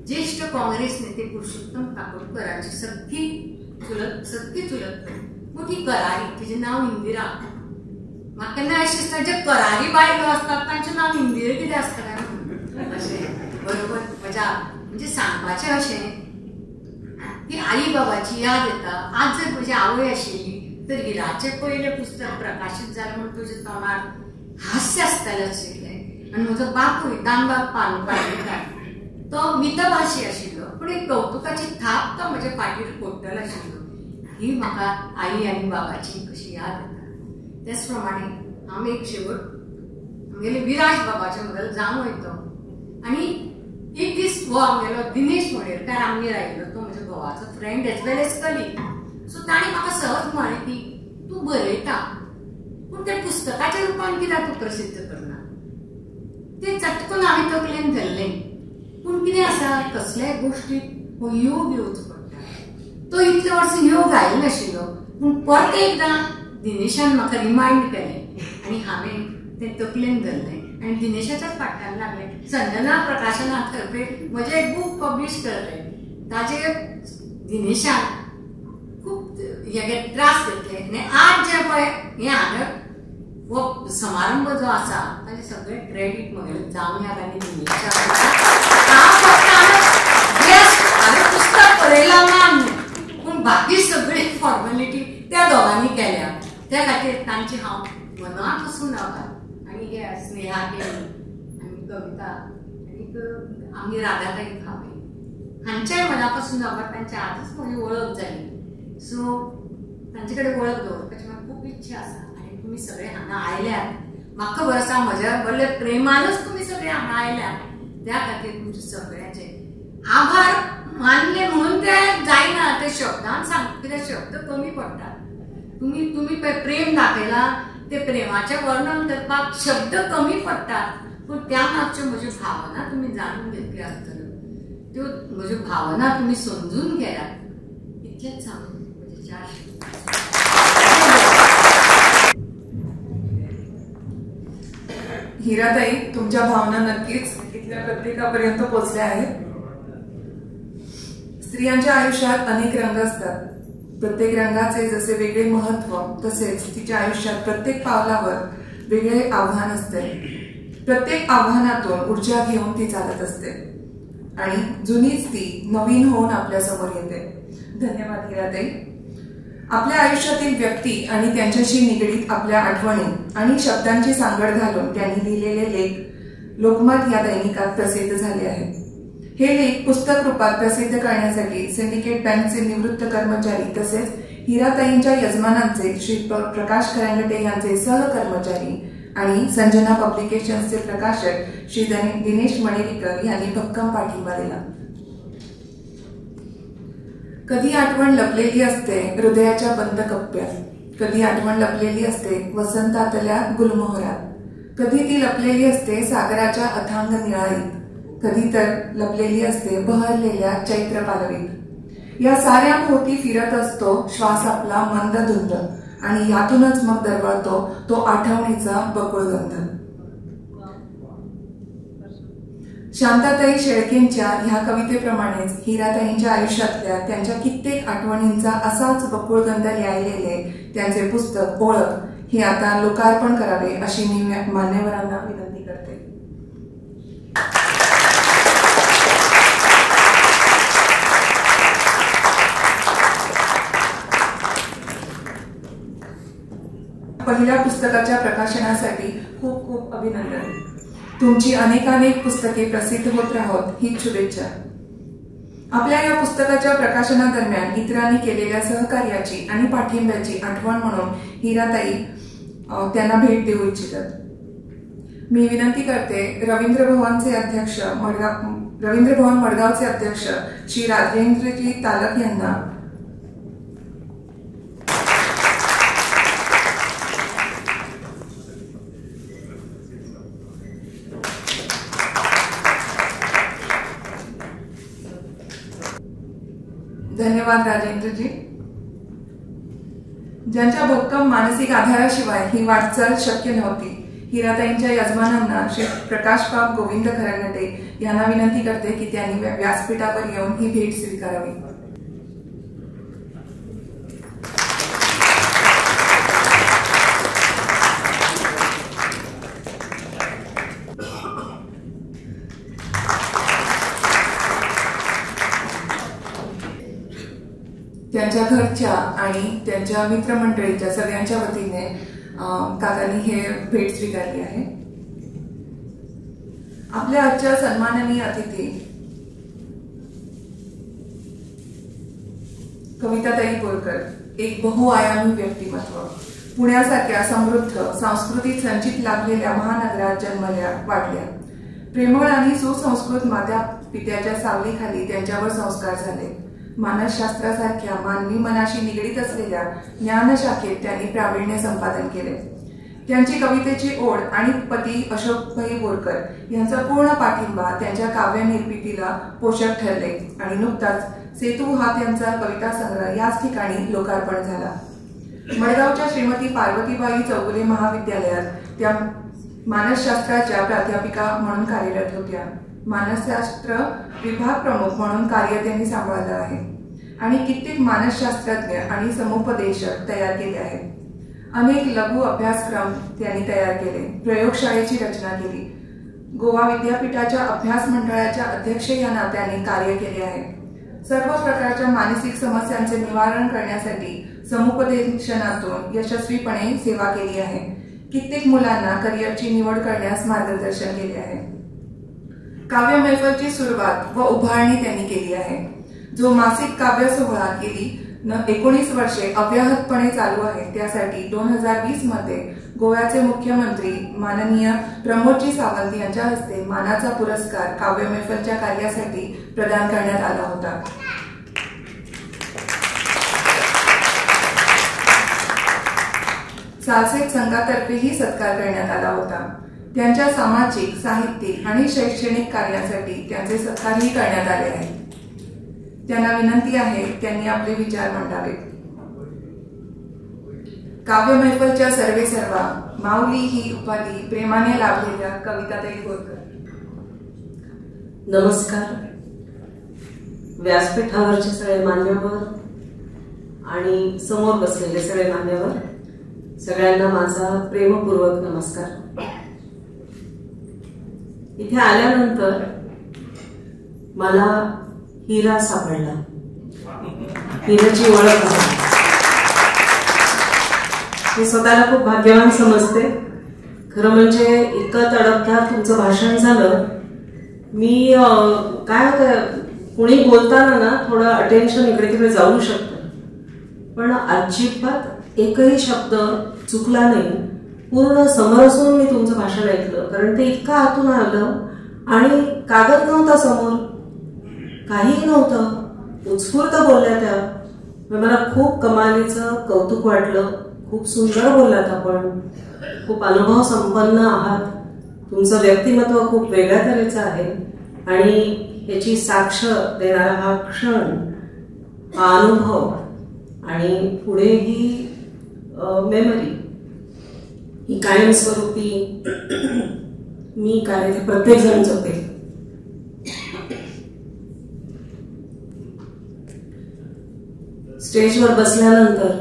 ज्येष्ठ काँग्रेस नेते पुरुषोत्तम काकोडकरांची सख्खी चुलत मोठी करारी, तिचें नांव इंदिरा. म्हाका केन्ना अशें दिसता जे करारी बायलो आसतात तांचें नांव इंदिरा कितें आसता काय म्हणून अशें. बरोबर म्हज्या म्हणजे सांगपाचें अशें की आई बाबाची याद येता. आज जर म्हजी आवय आशिल्ली तर हिराचें पयलें पुस्तक प्रकाशीत जालें म्हूण तुज्या तोंडार हास्य आसतालें आशिल्लें. आनी म्हजो बापूय दामबाब पानपाडीकार तो मितभाशी आशिल्लो, पूण एक कवतुकाची थाप तो म्हज्या फाटीर कोट्टलो आशिल्लो. ही म्हाका आई आनी बाबाची कशी याद येता. तेच प्रमाणे हांव एक शेवट आमगेले विराज बाबाचे म्हगेलो जावंय तो, आनी एक दीस हो आमगेलो दिनेश मणेरकार आमगेर आयिल्लो, तो म्हज्या घोवाचो friend as well as colleague. So ताणें म्हाका सहज म्हळें की तूं बरयता पूण त्या पुस्तकाच्या रुपान कित्याक तूं प्रसिद्ध करना. तें चटकून हांवें तकलेन धरलें. पूण कितें आसा, कसल्याय गोश्टीक हो योग येवचो पडटा. तो इतले वर्सां योग आयलो नाशिल्लो, पूण परत एकदां दिनेशान म्हाका रिमायंड केलें आनी हांवें तें तकलेन धरलें आनी दिनेशाच्याच फाटल्यान लागलें. संजना प्रकाशना तर्फे म्हजें एक बूक पब्लीश करलें. ताजे दिनेशान खूब हे त्रास घेतले आनी आज जें पळय हें हांगा हो समारंभ जो आसा ताजें सगळें क्रेडीट म्हगेलें जावयाक आनी दिनेशाक. हांव फक्त हांवें पुस्तक बरयलां ना, पूण बाकी सगळी फॉर्मेलिटी त्या दोगांनी केल्या. त्या खातीर तांचे हांव मना पसून आभार. आनी हे स्नेहा केणी आनी कविता आनी आमी राधाताई भावे हांच्याय मना पसून आभार. तांची आजच म्हजी वळख जाली. सो तांचे कडेन वळख दवरपाची म्हाका खूब इच्छा आसा. आनी तुमी सगळे हांगा आयल्यात, म्हाका खबर आसा म्हज्या व्हडल्या प्रेमानच तुमी सगळे हांगा आयल्यात. त्या खातीर तुमचे सगळ्यांचे आभार मानले म्हणून ते जायना, ते शब्दान सांग कित्याक शब्द कमी पडटात. तुमी तुमी प्रेम दाखयलां, ते प्रेमाचें वर्णन करपाक शब्द कमी पडटात, पूण त्या मागच्यो म्हज्यो भावना तुमी जाणून घेतल्यो आसतल्यो. त्यो म्हज्यो भावना तुमी समजून घेयात इतलेंच सांगून म्हजे चार शब्द. हिराताई, तुमच्या भावना नक्कीच इथल्या प्रत्येकापर्यंत पोहोचल्या आहेत. स्त्रियांच्या आयुष्यात अनेक रंग असतात. प्रत्येक रंगाचे जसे वेगळे महत्व तसेच तिच्या आयुष्यात प्रत्येक पावलावर वेगळे आव्हान असते. प्रत्येक आव्हानातून ऊर्जा घेऊन ती चालत असते आणि जुनीच ती नवीन होऊन आपल्या समोर येते. धन्यवाद हिराताई. आपल्या आयुष्यातील व्यक्ती आणि त्यांच्याशी निगडीत आपल्या आठवणी आणि शब्दांची सांगड घालून त्यांनी लिहिलेले लेख लोकमत या दैनिकात प्रसिद्ध झाले आहेत. हे लेख पुस्तक रूपात प्रसिद्ध करण्यासाठी सिंडिकेट बँकचे निवृत्त कर्मचारी तसेच हिराताईंच्या यजमानांचे श्री प्रकाश खरंगटे यांचे सहकर्मचारी आणि संजना पब्लिकेशन्सचे प्रकाशक श्री दिनेश मणेरीकर यांनी भक्कम पाठिंबा दिला. कधी आठवण लपलेली असते हृदयाच्या बंद कप्प्यात, कधी आठवण लपलेली असते वसंतातल्या गुलमोहरात, कधी ती लपलेली असते सागराच्या अथांग निळाईत, कधी तर लपलेली असते बहरलेल्या चैत्र पालवीत. या साऱ्या भोवती फिरत असतो श्वास आपला मंद धुंद आणि यातूनच मग दरवळतो तो आठवणीचा बकुळगंध. शांताताई शेळकेंच्या ह्या कवितेप्रमाणेच हिराताईंच्या आयुष्यातल्या त्यांच्या कित्येक आठवणींचा असाच बकुळगंध लिहिलेले त्यांचे पुस्तक ओळख हे आता लोकार्पण करावे अशी मी मान्यवरांना विनंती करते. पहिल्या पुस्तकाच्या प्रकाशनासाठी खूप खूप अभिनंदन. तुमची अनेकानेक पुस्तके प्रसिद्ध होत राहोत ही शुभेच्छा. आपल्या या पुस्तकाच्या प्रकाशनादरम्यान इतरांनी केलेल्या सहकार्याची आणि पाठिंब्याची आठवण म्हणून हिराताई त्यांना भेट देऊ इच्छितात. मी विनंती करते रवींद्र भवनचे अध्यक्ष रवींद्र भवन मडगावचे अध्यक्ष श्री राजेंद्रजी तालक यांना धन्यवाद राजेंद्रजी, ज्यांच्या भक्कम मानसिक आधाराशिवाय ही वाटचाल शक्य नव्हती. हिराताईंच्या यजमानांना श्री प्रकाशबाब गोविंद खरंगटे यांना विनंती करते की त्यांनी व्यासपीठावर येऊन ही भेट स्वीकारावी. त्यांच्या घरच्या आणि त्यांच्या मित्रमंडळीच्या सगळ्यांच्या वतीने काकांनी हे भेट स्वीकारली आहे. आपल्या आजच्या सन्माननीय अतिथी कविताताई बोरकर, एक बहुआयामी व्यक्तिमत्व, पुण्यासारख्या समृद्ध सांस्कृतिक संचित लाभलेल्या महानगरात जन्मल्या वाढल्या. प्रेमळ आणि सुसंस्कृत माता पित्याच्या सावलीखाली त्यांच्यावर संस्कार झाले. मानसशास्त्रासारख्या मानवी मनाशी निगडीत असलेल्या ज्ञानशाखेत त्यांनी प्रावीण्य संपादन केले. त्यांची कवितेची ओढ आणि पती अशोकभाई बोरकर यांचा पूर्ण पाठिंबा त्यांच्या काव्यनिर्मितीला पोषक ठरले आणि नुकताच सेतू हा त्यांचा कविता संग्रह याच ठिकाणी लोकार्पण झाला. मडगावच्या श्रीमती पार्वतीबाई चौगुले महाविद्यालयात त्या मानसशास्त्राच्या प्राध्यापिका म्हणून कार्यरत होत्या. मानसशास्त्र विभाग प्रमुख म्हणून कार्य त्यांनी सांभाळलं आहे आणि कित्येक मानसशास्त्रज्ञ आणि समुपदेशक तयार केले आहेत. अनेक लघु अभ्यासक्रम त्यांनी तयार केले, प्रयोगशाळेची रचना केली. गोवा विद्यापीठाच्या अभ्यास मंडळाच्या अध्यक्ष या नात्याने कार्य केले आहे. सर्व प्रकारच्या मानसिक समस्यांचे निवारण करण्यासाठी समुपदेशनातून यशस्वीपणे सेवा केली आहे. कित्येक मुलांना करिअरची निवड करण्यास मार्गदर्शन केले आहे. काव्य मैफलची सुरुवात व उभारणी त्यांनी केली आहे. जो मासिक काव्य सोहळा गेली 19 वर्षे अव्याहतपणे चालू आहे, त्यासाठी 2020 मध्ये गोव्याचे मुख्यमंत्री माननीय प्रमोदजी सावंत यांच्या हस्ते मानाचा पुरस्कार काव्य मैफलच्या कार्यासाठी प्रदान करण्यात आला होता. सालसेट संघातर्फेही सत्कार करण्यात आला होता. त्यांच्या सामाजिक, साहित्यिक आणि शैक्षणिक कार्यासाठी त्यांचे सत्कारही करण्यात आले आहेत. त्यांना विनंती आहे त्यांनी आपले विचार मांडावेत. काव्य मैफलच्या सर्वे सर्वा माऊली ही उपाधी प्रेमाने लाभलेल्या कविताताई बोरकर. नमस्कार. व्यासपीठावरचे सगळे मान्यवर आणि समोर बसलेले सगळे मान्यवर, सगळ्यांना माझा प्रेमपूर्वक नमस्कार. इथे आल्यानंतर मला हिरा सापडला. हिराची ओळख आहे. मी स्वतःला खूप भाग्यवान समजते. खरं म्हणजे इतकं तडफदार तुमचं भाषण झालं. मी काय होतं, कोणी बोलताना ना थोडं अटेन्शन इकडे तिकडे जाऊ शकतं, पण अजिबात एकही शब्द चुकला नाही. पूर्ण समरसून मी तुमचं भाषण ऐकलं, कारण ते इतकं आतून आलं आणि कागद नव्हता समोर, काहीही नव्हतं, उत्स्फूर्त बोलल्या त्या. मला खूप कमालीचं कौतुक वाटलं. खूप सुंदर बोललात आपण, खूप अनुभव संपन्न आहात, तुमचं व्यक्तिमत्व खूप वेगळ्या तऱ्हेचं आहे आणि याची साक्ष देणारा हा क्षण, हा अनुभव आणि पुढे ही मेमरी ही कायमस्वरूपी मी काय ते प्रत्येक जण जपेल. स्टेजवर बसल्यानंतर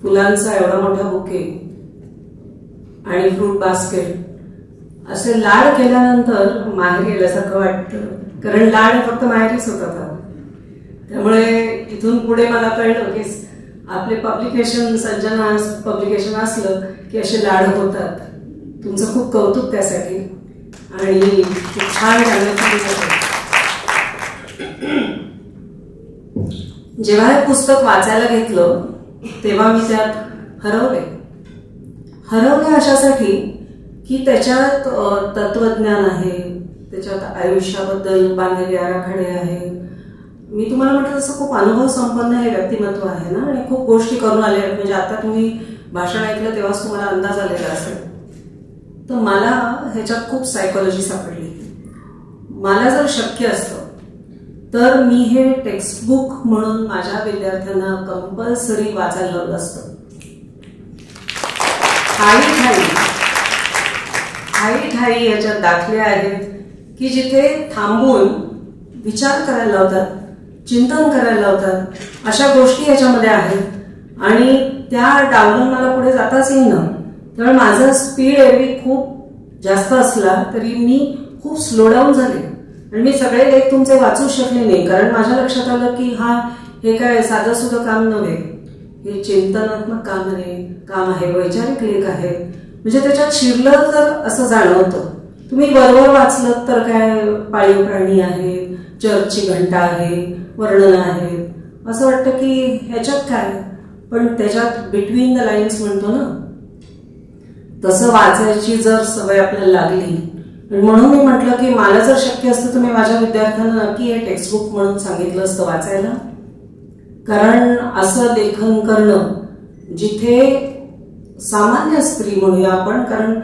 फुलांचा एवढा मोठा बुके आणि फ्रूट बास्केट असे लाड केल्यानंतर माहेरी गेल्यासारखं वाटतं, कारण लाड फक्त माहेरीच होतात. त्यामुळे इथून पुढे मला कळलं की आपले पब्लिकेशन, संजना पब्लिकेशन असलं की असे लाड होतात. तुमचं खूप कौतुक त्यासाठी आणि खूप छान झालं. जेव्हा हे पुस्तक वाचायला घेतलं तेव्हा मी त्यात हरवले. हरवले अशासाठी की त्याच्यात तत्वज्ञान आहे, त्याच्यात आयुष्याबद्दल बांधलेले आराखडे आहेत. मी तुम्हाला म्हटलं तसं खूप अनुभव संपन्न हे व्यक्तिमत्व आहे ना, आणि खूप गोष्टी करून आले आहेत. म्हणजे आता तुम्ही भाषण ऐकलं तेव्हाच तुम्हाला अंदाज आलेला असेल. तर मला ह्याच्यात खूप सायकोलॉजी सापडली. मला जर शक्य असतं तर मी हे टेक्स्टबुक म्हणून माझ्या विद्यार्थ्यांना कंपल्सरी वाचायला लावलं असतं. ठाई ठाई ठाई ठाई याच्यात दाखले आहेत की जिथे थांबून विचार करायला लावतात, चिंतन करायला लावतात, अशा गोष्टी याच्यामध्ये आहेत. आणि त्या डावलून मला पुढे जाताच येईना. त्यामुळे माझं स्पीड एरवी खूप जास्त असला तरी मी खूप स्लो डाऊन झाले आणि मी सगळे लेख तुमचे वाचू शकले नाही, कारण माझ्या लक्षात आलं की हा हे काय साधं सुधं काम नव्हे, हे चिंतनात्मक काम आहे, वैचारिक लेख आहे. म्हणजे त्याच्यात शिरलं तर असं जाणवतं. तुम्ही वरवर वाचलं तर काय पाळीव प्राणी आहे, चर्चची घंटा आहे, वर्णन आहे, असं वाटतं की ह्याच्यात काय. पण त्याच्यात बिटवीन the lines म्हणतो ना, तसं वाचायची जर सवय आपल्याला लागली. म्हणून मी म्हटलं की मला जर शक्य असतं तर मी माझ्या विद्यार्थ्यांना नक्की हे टेक्स्टबुक म्हणून सांगितलं असतं वाचायला. कारण असं लेखन करणं जिथे सामान्य स्त्री म्हणूया आपण, कारण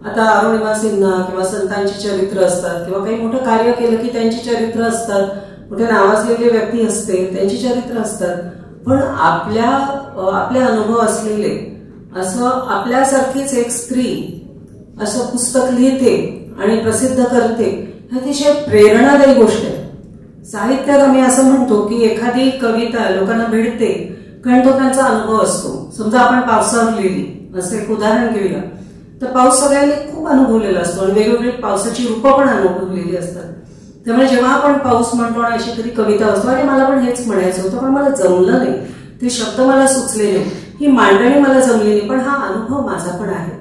आता अरुणिमा सिन्हा किंवा संतांची चरित्र असतात किंवा काही मोठं कार्य केलं की त्यांची चरित्र असतात, मोठे नावाजलेले व्यक्ती असते त्यांची चरित्र असतात, पण आपले अनुभव असलेले असं आपल्यासारखीच एक स्त्री असं पुस्तक लिहिते आणि प्रसिद्ध करते, ही अतिशय प्रेरणादायी गोष्ट आहे. साहित्यात आम्ही असं म्हणतो की एखादी कविता लोकांना भिडते कारण तो त्यांचा अनुभव असतो. समजा आपण पावसावर लिहिली असं एक उदाहरण घेऊया, तर पाऊस सगळ्यांनी खूप अनुभवलेला असतो आणि वेगवेगळी पावसाची रूपं पण अनुभवलेली असतात. त्यामुळे जेव्हा आपण पाऊस म्हणतो आणि अशी कधी कविता असतो, अरे मला पण हेच म्हणायचं होतं पण मला जमलं नाही, ते शब्द मला सुचले नाही, ही मांडणी मला जमली नाही, पण हा अनुभव माझा पण आहे,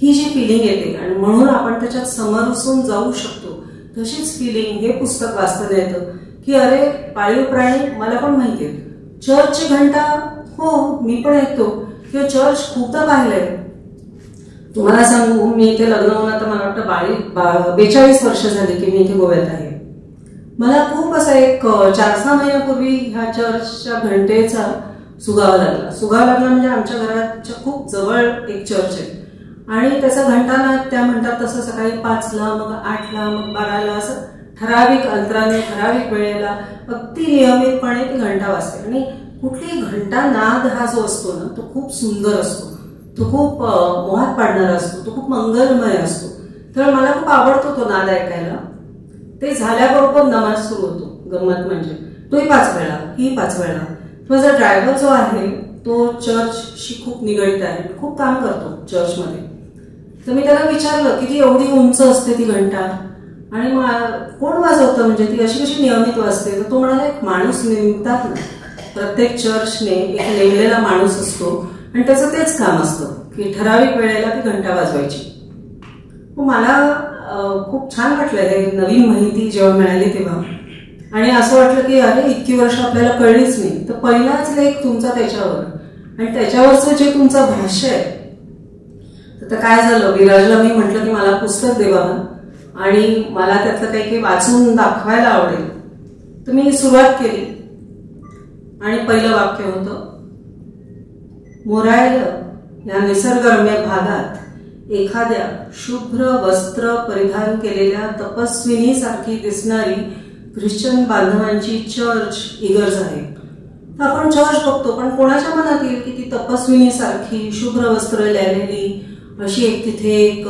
ही जी फिलिंग येते आणि म्हणून आपण त्याच्यात समरसून जाऊ शकतो. तशीच फिलिंग हे पुस्तक वाचताना येतं की अरे पाळीव प्राणी मला पण माहिती आहे, चर्चची घंटा हो मी पण ऐकतो, किंवा चर्च खूपदा पाहिलंय. तुम्हाला सांगू, मी इथे लग्न होऊन आता मला वाटतं 42 वर्ष झाली की मी इथे गोव्यात आहे. मला खूप असा एक 4-6 महिन्यापूर्वी ह्या चर्चच्या घंटेचा सुगावा लागला. सुगावा लागला म्हणजे आमच्या घराच्या खूप जवळ एक चर्च आहे आणि त्याचा घंटानाद त्या म्हणतात तसं सकाळी 5ला, मग 8ला, मग 12ला, असं ठराविक अंतराने ठराविक वेळेला अगदी नियमितपणे ती घंटा वाजते. आणि कुठलीही घंटा नाद हा जो असतो ना तो खूप सुंदर असतो, तो खूप मोहात पाडणारा असतो, तो खूप मंगलमय असतो. तर मला खूप आवडतो तो नाद ऐकायला. ते झाल्याबरोबर नमाज सुरू होतो. गंमत म्हणजे तोही 5 वेळा, ही 5 वेळा. माझा ड्रायव्हर जो आहे तो चर्चशी खूप निगडीत आहे, खूप काम करतो चर्चमध्ये. तर मी त्याला विचारलं की ती एवढी उंच असते ती घंटा आणि कोण वाजवतं, म्हणजे ती अशी कशी नियमित वाजते. तर तो म्हणाला एक माणूस नेमतात ना, प्रत्येक चर्चने एक नेमलेला माणूस असतो आणि त्याचं तेच काम असतं की ठराविक वेळेला ती घंटा वाजवायची. मला खूप छान वाटलं हे नवीन माहिती जेव्हा मिळाली तेव्हा, आणि असं वाटलं की अरे इतकी वर्ष आपल्याला कळलीच नाही. तर पहिलाच लेख तुमचा त्याच्यावर आणि त्याच्यावरचं जे तुमचं भाष्य आहे. तर काय झालं, विराजला मी म्हटलं की मला पुस्तक दे बाबा आणि मला त्यातलं काही काही वाचून दाखवायला आवडेल. तर मी सुरुवात केली आणि पहिलं वाक्य होतं, मोरायल या निसर्गरम्य भागात एखाद्या शुभ्र वस्त्र परिधान केलेल्या तपस्विनीसारखी दिसणारी ख्रिश्चन बांधवांची चर्च इगर्ज आहे. तर आपण चर्च बघतो पण कोणाच्या मनात येईल की ती तपस्विनीसारखी शुभ्र वस्त्र लिहिलेली अशी एक तिथे एक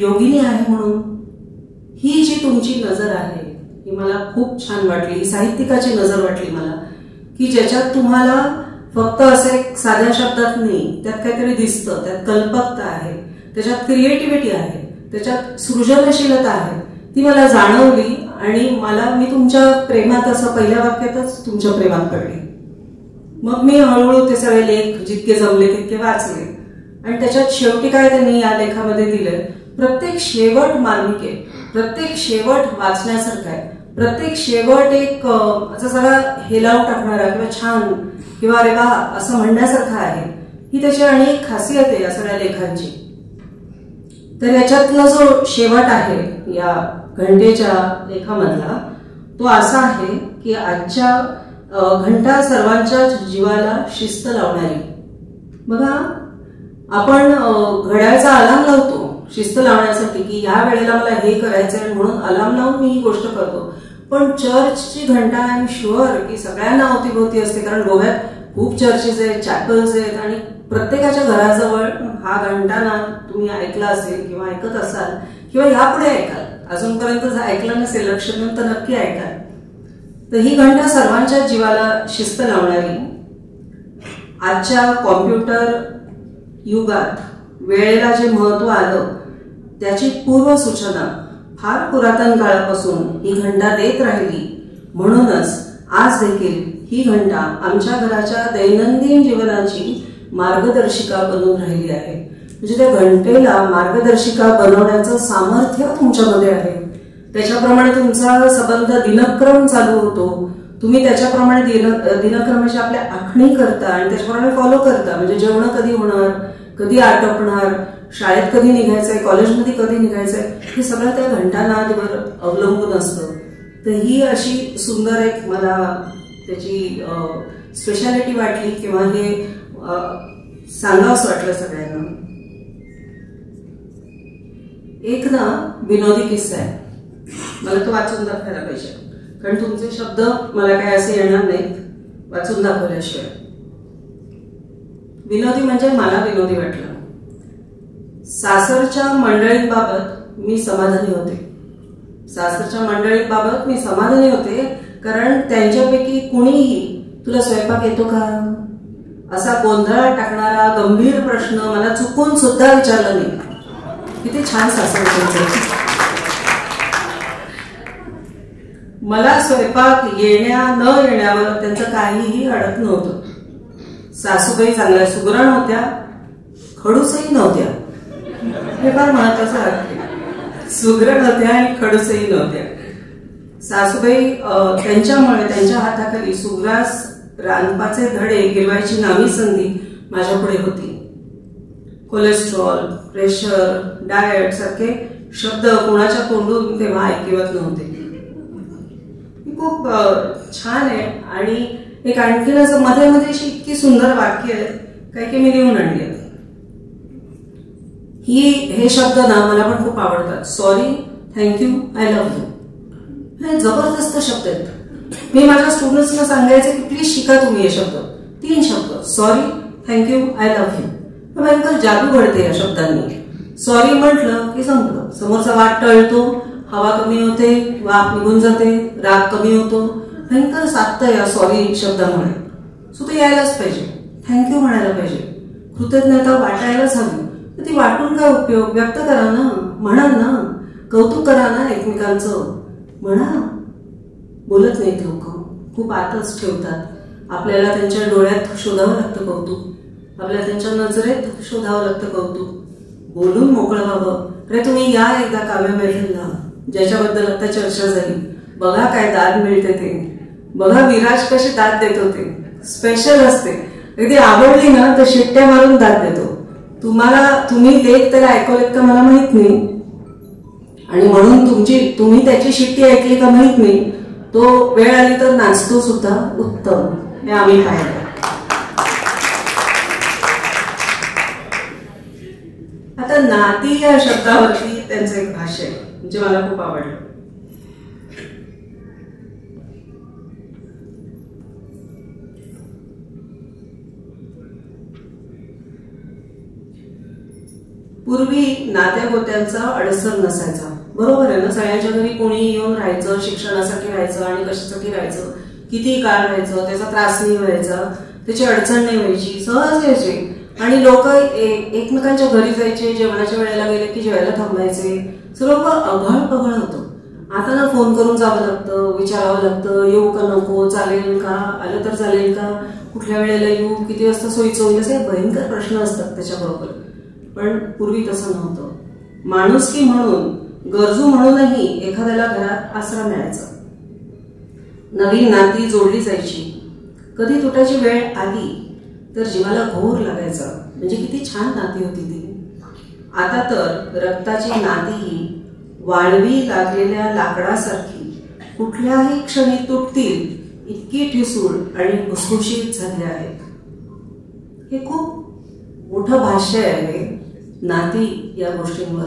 योगिनी आहे म्हणून. ही जी तुमची नजर आहे ही मला खूप छान वाटली, ही साहित्यिकाची नजर वाटली मला, की ज्याच्यात तुम्हाला फक्त असं एक साध्या शब्दात नाही, त्यात काहीतरी दिसतं, त्यात कल्पकता आहे, त्याच्यात क्रिएटिव्हिटी आहे, त्याच्यात सृजनशीलता आहे, ती मला जाणवली. आणि मला मी तुमच्या प्रेमात असं पहिल्या वाक्यातच तुमच्या प्रेमात पडले. मग मी हळूहळू ते सगळे लेख जितके जमले तितके वाचले आणि त्याच्यात शेवटी काय त्यांनी या लेखामध्ये दिलं, प्रत्येक शेवट मार्मिक आहे, प्रत्येक शेवट वाचण्यासारखा आहे, प्रत्येक शेवट एक असा सगळा हेलावून टाकणारा किंवा छान किंवा अरे वा असं म्हणण्यासारखं आहे. ही त्याची आणि एक खासियत आहे या सगळ्या लेखांची. तर याच्यातला जो शेवट आहे या घंटेच्या लेखामधला तो असा आहे की आजच्या घंटा सर्वांच्या जीवाला शिस्त लावणारी. बघा, आपण घड्याळाचा अलार्म लावतो शिस्त लावण्यासाठी की ह्या वेळेला मला हे करायचं आहे म्हणून अलार्म लावून मी ही गोष्ट करतो. पण चर्चची घंटा I am sure की सगळ्यांना अवतीभोवती असते, कारण गोव्यात खूप चर्चेस आहेत, चॅपल्स आहेत आणि प्रत्येकाच्या घराजवळ हा घंटा ना तुम्ही ऐकला असेल किंवा ऐकत असाल किंवा यापुढे ऐकाल, अजूनपर्यंत जर ऐकलं नसेल लक्ष देऊन तर नक्की ऐकाल. तर ही घंटा सर्वांच्या जीवाला शिस्त लावणारी. आजच्या कॉम्प्युटर युगात वेळेला जे महत्व आलं त्याची पूर्वसूचना फार पुरातन काळापासून ही घंटा देत राहिली. म्हणूनच आज देखील ही घंटा आमच्या घराच्या दैनंदिन जीवनाची मार्गदर्शिका बनून राहिली आहे. म्हणजे त्या घंटेला मार्गदर्शिका बनवण्याचं सामर्थ्य तुमच्यामध्ये आहे. त्याच्याप्रमाणे तुमचा संबंध दिनक्रम चालू होतो, तुम्ही त्याच्याप्रमाणे दिनक्रमाची आपल्या आखणी करता आणि त्याच्याप्रमाणे फॉलो करता. म्हणजे जेवण कधी होणार, कधी आटोपणार, शाळेत कधी निघायचंय, कॉलेजमध्ये कधी निघायचंय, हे सगळं त्या घंटानादवर अवलंबून असतं. तर ही अशी सुंदर एक मला त्याची स्पेशालिटी वाटली किंवा हे सांगावंसं वाटलं सगळ्यांना. एक ना विनोदी किस्सा आहे, मला तो वाचून दाखवायला पाहिजे कारण तुमचे शब्द मला काय असे येणार नाहीत वाचून दाखवल्याशिवाय. विनोदी म्हणजे मला विनोदी वाटलं. सासरच्या मंडळींबाबत मी समाधानी होते. सासरच्या मंडळींबाबत मी समाधानी होते कारण त्यांच्यापैकी कुणीही तुला स्वयंपाक येतो का असा गोंधळात टाकणारा गंभीर प्रश्न मला चुकून सुद्धा विचारला नाही. किती छान सासर. मला स्वयंपाक येण्या न येण्यावर त्यांचं काहीही अडत नव्हतं. सासूबाई चांगल्या सुगरण होत्या, खडूसही नव्हत्या. हे फार महत्वाचं वाटते. सुगरण होत्या आणि खडूसही नव्हत्या. सासूबाई त्यांच्यामुळे त्यांच्या हाताखाली सुग्रास रांधपाचे धडे गिरवायची नामी संधी माझ्या पुढे होती. कोलेस्ट्रॉल, प्रेशर, डाएट सारखे शब्द कोणाच्या तोंडून तेव्हा ऐकिवत नव्हते. खूप छान आहे. आणि एक आणखीन असं मध्ये मध्ये अशी इतकी सुंदर वाक्य आहेत काही की मी लिहून आणली आहेत. हे शब्द ना मला पण खूप आवडतात. Sorry, thank you, I love you, हे जबरदस्त शब्द आहेत. मी माझ्या स्टुडंट्सना सांगायचं की प्लीज शिका तुम्ही हे शब्द, 3 शब्द, sorry, thank you, I love you. भयंकर जादू घडते या शब्दांनी. सॉरी म्हटलं की संपलं, समोरचा वाद टळतो, हवा कमी होते, वाफ निघून जाते, राग कमी होतो. भयंकर साधतं या सॉरी शब्दामुळे. सो ते यायलाच पाहिजे. Thank you म्हणायला पाहिजे, कृतज्ञता वाटायलाच हवी. तर ती वाटून काय उपयोग, व्यक्त करा ना, म्हणा ना, कौतुक करा ना एकमेकांचं, म्हणा. बोलत नाहीत लोक, खूप आतच ठेवतात. आपल्याला त्यांच्या डोळ्यात शोधावं लागतं कौतुक, आपल्याला त्यांच्या नजरेत शोधावं लागतं कौतुक. बोलून मोकळं व्हावं. अरे तुम्ही या एकदा काव्य मैफिलला, ज्याच्याबद्दल आता चर्चा झाली, बघा काय दाद मिळते ते, बघा विराज कसे दाद देत होते. स्पेशल असते, अगदी आवडली ना तर शिट्ट्या मारून दाद देतो. तुम्हाला, तुम्ही लेख त्याला ऐकवलेत का मला माहित नाही, आणि म्हणून तुम्ही त्याची शिट्टी ऐकली का माहित नाही, तो वेळ आली तर नाचतो सुद्धा उत्तम, हे आम्ही पाहिलं. आता नाती या शब्दावरती त्यांचं एक भाष्य आहे जे मला खूप आवडलं. पूर्वी नात्यागोत्यांचा अडसर नसायचा, बरोबर आहे ना. सगळ्यांच्या घरी कोणी येऊन राहायचं, शिक्षणासाठी राहायचं आणि कशासाठी राहायचं, किती काळ राहायचं, त्याचा त्रास नाही व्हायचा, त्याची अडचण नाही व्हायची, सहज यायचे. आणि लोक एकमेकांच्या घरी जायचे, जेवणाच्या वेळेला गेले की जेवायला थांबायचे, सर्व अघळ पघळ होतं. आता ना फोन करून जावं लागतं, विचारावं लागतं, येऊ का नको, चालेल का, आलं तर चालेल का, कुठल्या वेळेला येऊ, किती वाजता सोयीचं होईल, असे भयंकर प्रश्न असतात त्याच्याबरोबर. पण पूर्वी तसं नव्हतं. माणुसकी म्हणून, गरजू म्हणूनही एखाद्याला घरात आसरा मिळायचा, नवीन नाती जोडली जायची. कधी तुटायची वेळ आली तर जीवाला घोर लागायचा. म्हणजे किती छान नाती होती ती. आता तर रक्ताची नातीही वाळवी लागलेल्या लाकडासारखी कुठल्याही क्षणी तुटतील इतकी ठिसूळ आणि भुसभुशीत झाली आहेत. हे खूप मोठं भाष्य आहे नाती या गोष्टींवर,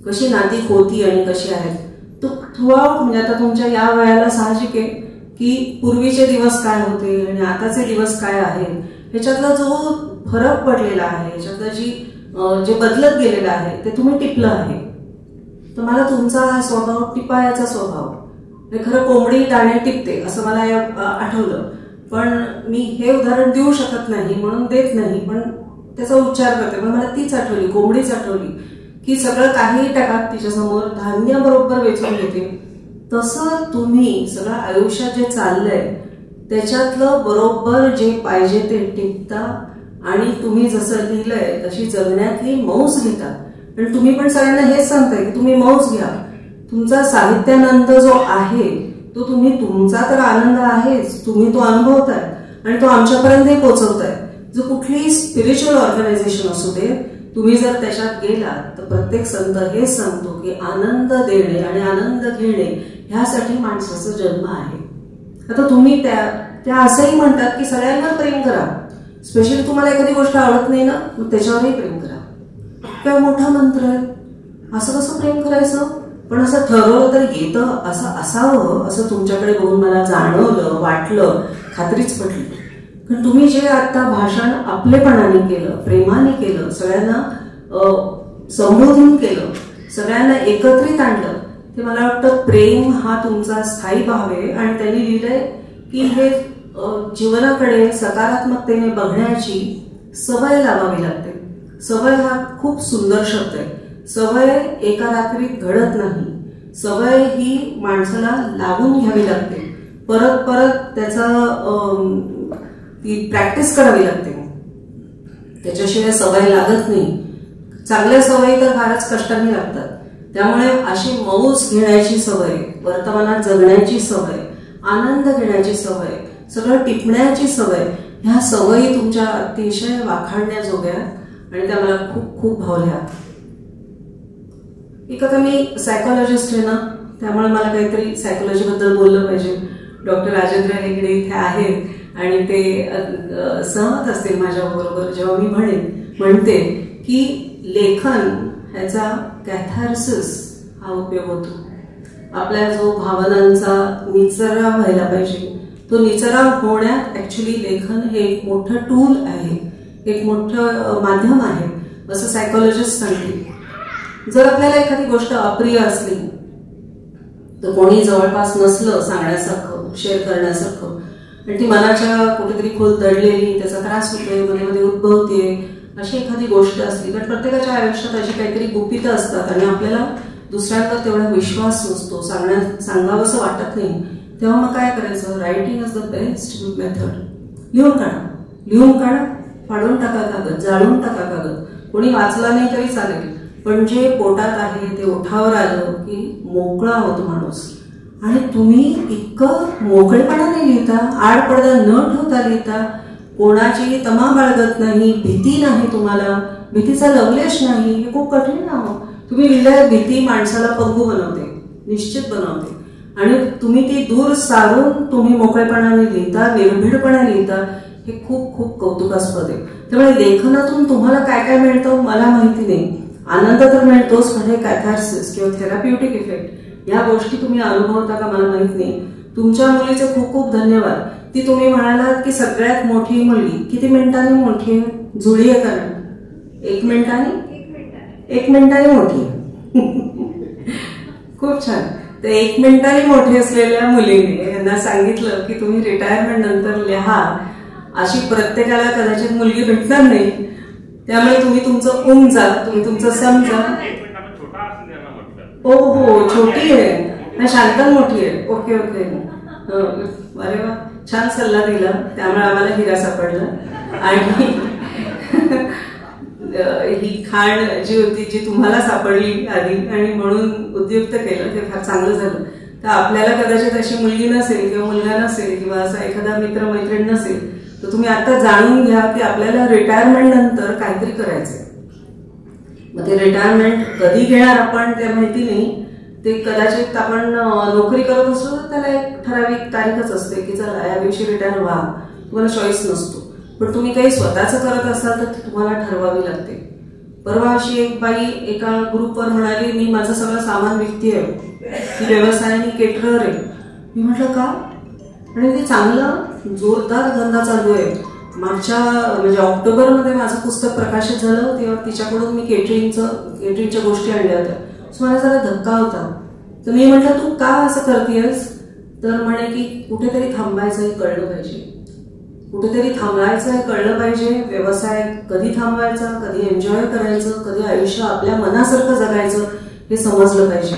कशी नाती होती आणि कशी आहेत. तो थ्रूआउट म्हणजे आता तुमच्या या वयाला साहजिक आहे की पूर्वीचे दिवस काय होते आणि आताचे दिवस काय आहेत ह्याच्यातला जो फरक पडलेला आहे, ह्याच्यातलं जे बदलत गेलेलं आहे ते तुम्ही टिपलं आहे. तर मला तुमचा हा स्वभाव टिपायाचा स्वभाव, म्हणजे खरं कोंबडी दाणे टिपते असं मला आठवलं, पण मी हे उदाहरण देऊ शकत नाही म्हणून देत नाही, पण त्याचा उच्चार करते. पण मला तीच आठवली, कोंबडीच आठवली की सगळं काही टाकात तिच्यासमोर, धान्य बरोबर वेचून घेते. तसं तुम्ही सगळं आयुष्यात जे चाललंय त्याच्यातलं बरोबर जे पाहिजे ते टिपता आणि तुम्ही जसं लिहिलंय तशी जगण्यातली मौज घेता. आणि तुम्ही पण सगळ्यांना हेच सांगताय की तुम्ही मौज घ्या. तुमचा साहित्यानंद जो आहे तो तुम्ही, तुमचा तर आनंद आहेच, तुम्ही तो अनुभवताय आणि तो आमच्यापर्यंतही पोहोचवताय. जो कुठलीही स्पिरिच्युअल ऑर्गनायझेशन असू दे, तुम्ही जर त्याच्यात गेलात तर प्रत्येक संत हेच सांगतो की आनंद देणे आणि आनंद घेणे ह्यासाठी माणसाचा जन्म आहे. आता तुम्ही त्या असंही म्हणतात की सगळ्यांना प्रेम करा, स्पेशली तुम्हाला एखादी गोष्ट आवडत नाही ना, मग त्याच्यावरही प्रेम करा. काय मोठा मंत्र आहे, असं कसं प्रेम करायचं? पण असं ठरवलं तर येतं, असं असावं असं तुमच्याकडे बघून मला जाणवलं, वाटलं, खात्रीच पटली. कारण तुम्ही जे आता भाषण आपलेपणाने केलं, प्रेमाने केलं, सगळ्यांना संबोधून केलं, सगळ्यांना एकत्रित आणलं, ते मला वाटतं प्रेम हा तुमचा स्थायी भाव आहे. आणि त्यांनी लिहिलंय की हे जीवनाकडे सकारात्मकतेने बघण्याची सवय लावावी लागते. सवय हा खूप सुंदर शब्द आहे. सवय एका रात्रीत घडत नाही, सवय ही माणसाला लावून घ्यावी लागते, परत परत त्याचा ती प्रॅक्टिस करावी लागते, त्याच्याशिवाय सवय लागत नाही. चांगल्या सवयी तर फारच कष्टाने लागतात. त्यामुळे अशी मौज घेण्याची सवय, वर्तमानात जगण्याची सवय, आनंद घेण्याची सवय, सगळं टिपण्याची सवय, ह्या सवयी तुमच्या अतिशय वाखाणण्याजोग्या आणि त्या मला खूप खूप भावल्या. एक आता मी सायकोलॉजिस्ट आहे ना, त्यामुळे मला काहीतरी सायकोलॉजीबद्दल बोललं पाहिजे. डॉक्टर राजेंद्र हेगडे इथे आहेत आणि ते सहमत असतील माझ्याबरोबर जेव्हा मी म्हणते की लेखन ह्याचा कॅथार्सिस हा उपयोग होतो. आपल्या जो भावनांचा निचरा व्हायला पाहिजे तो निचरा होण्यात ॲक्च्युली लेखन हे एक मोठं टूल आहे, एक मोठं माध्यम आहे असं सायकोलॉजिस्ट सांगतील. जर आपल्याला एखादी गोष्ट अप्रिय असली तर कोणी जवळपास नसलं सांगण्यासारखं, शेअर करण्यासारखं, आणि ती मनाच्या कुठेतरी खोल दडलेली, त्याचा त्रास होतोय, मध्ये मध्ये उद्भवते अशी एखादी गोष्ट असली, कारण प्रत्येकाच्या आयुष्यात अशी काहीतरी गुपितं असतात आणि आपल्याला दुसऱ्यांवर तेवढा विश्वास नसतो, सांगावंसं वाटत नाही, तेव्हा मग काय करायचं? Writing is the best method. लिहून काढा, लिहून काढा, फाडून टाका कागद, जाळून टाका कागद, कोणी वाचला नाही तरी चालेल, पण जे पोटात आहे ते ओठावर आलं की मोकळा होतो माणूस. आणि तुम्ही इतकं मोकळेपणाने लिहिता, आडपडदा न ठेवता लिहिता, कोणाचीही तमा बाळगत नाही, भीती नाही तुम्हाला, भीतीचा लवलेश नाही, हे खूप कठीण आहे. तुम्ही लिहिल्यावर भीती माणसाला पंगू बनवते, निश्चित बनवते, आणि तुम्ही ती दूर सारून तुम्ही मोकळेपणाने लिहिता, निर्भीडपणे लिहिता, हे खूप खूप कौतुकास्पद आहे. त्यामुळे लेखनातून तुम्हाला काय काय मिळतं मला माहिती नाही, आनंद तर मिळतोच, पण हे कॅथार्सिस किंवा थेराप्युटिक इफेक्ट या गोष्टी तुम्ही अनुभवता का मला माहित नाही. तुमच्या मुलीचे खूप खूप धन्यवाद. ती तुम्ही म्हणालात की सगळ्यात मोठी मुलगी, किती मिनिटांनी मोठी आहे? जुळी आहे कारण 1 मिनिटांनी, 1 मिनिटांनी मोठी आहे. खूप छान. तर 1 मिनिटांनी मोठी असलेल्या मुलीने यांना सांगितलं की तुम्ही रिटायरमेंट नंतर लिहा, अशी प्रत्येकाला कदाचित मुलगी भेटणार नाही. त्यामुळे तुम्ही तुमचं उमजा, तुम्ही तुमचं समजा. हो हो, छोटी आहे ना, शांत मोठी आहे. ओके ओके, अरे वा, छान सल्ला दिला, त्यामुळे आम्हाला हिरा सापडला. आणि ही खाण जी होती जी तुम्हाला सापडली आधी आणि म्हणून उद्युक्त केलं, ते फार चांगलं झालं. तर आपल्याला कदाचित अशी मुलगी नसेल किंवा मुलगा नसेल किंवा असा एखादा मित्र मैत्रीण नसेल, तर तुम्ही आता जाणून घ्या की आपल्याला रिटायरमेंट नंतर काहीतरी करायचंय. मग ते रिटायरमेंट कधी घेणार आपण ते माहिती नाही, ते कदाचित आपण नोकरी करत असलो तर त्याला एक ठराविक तारीखच असते की चला या दिवशी रिटायर व्हा, तुम्हाला चॉईस नसतो. पण तुम्ही काही स्वतःचं करत असाल तर ते तुम्हाला ठरवावी लागते. परवा अशी एक बाई एका ग्रुपवर म्हणाली, मी माझं सगळं सामान विकतीये, ती व्यवसायाने केटरर आहे. मी म्हटलं का? आणि ते चांगलं जोरदार धंदा चालू आहे. मागच्या म्हणजे ऑक्टोबरमध्ये माझं पुस्तक प्रकाशित झालं तेव्हा तिच्याकडून मी केटरिंगच्या गोष्टी आणल्या होत्या. सो मला जरा धक्का होता. तर मी म्हटलं तू का असं करतेस? तर म्हणे की कुठेतरी थांबायचं हे कळलं पाहिजे, कुठेतरी थांबायचं हे कळलं पाहिजे. व्यवसाय कधी थांबवायचा, कधी एन्जॉय करायचं, कधी आयुष्य आपल्या मनासारखं जगायचं हे समजलं पाहिजे.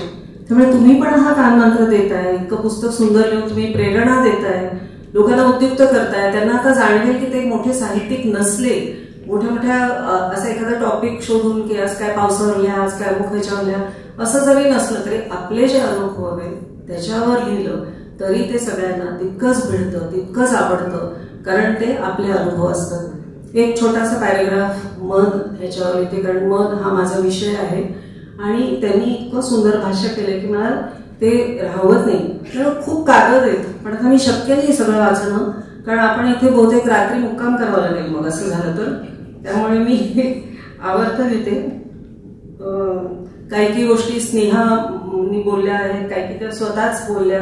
त्यामुळे तुम्ही पण हा कानमंत्र देताय, इतकं पुस्तक सुंदर लिहून तुम्ही प्रेरणा देताय, लोकांना उद्युक्त करताय. त्यांना आता जाणवेल की ते मोठे साहित्यिक नसले, मोठ्या मोठ्या असा एखादा टॉपिक शोधून की आज काय पावसावर लिहा, आज काय अमुक ह्याच्यावर लिहा, असं जरी नसलं तरी आपले जे अनुभव आहेत त्याच्यावर लिहिलं तरी ते सगळ्यांना तितकंच भिडतं, तितकंच आवडतं, कारण ते आपले अनुभव असतात. एक छोटासा पॅरेग्राफ मन ह्याच्यावर येते, कारण मन हा माझा विषय आहे आणि त्यांनी इतकं सुंदर भाष्य केलं की मला ते राहवत नाही. कारण खूप कागद आहेत, पण आता मी शक्य नाही सगळं वाचणं, कारण आपण इथे बहुतेक रात्री मुक्काम करावा लागेल मग असं झालं तर. त्यामुळे मी आवर्त देते. काही काही गोष्टी स्नेहानी बोलल्या आहेत, काही काही त्या स्वतःच बोलल्या,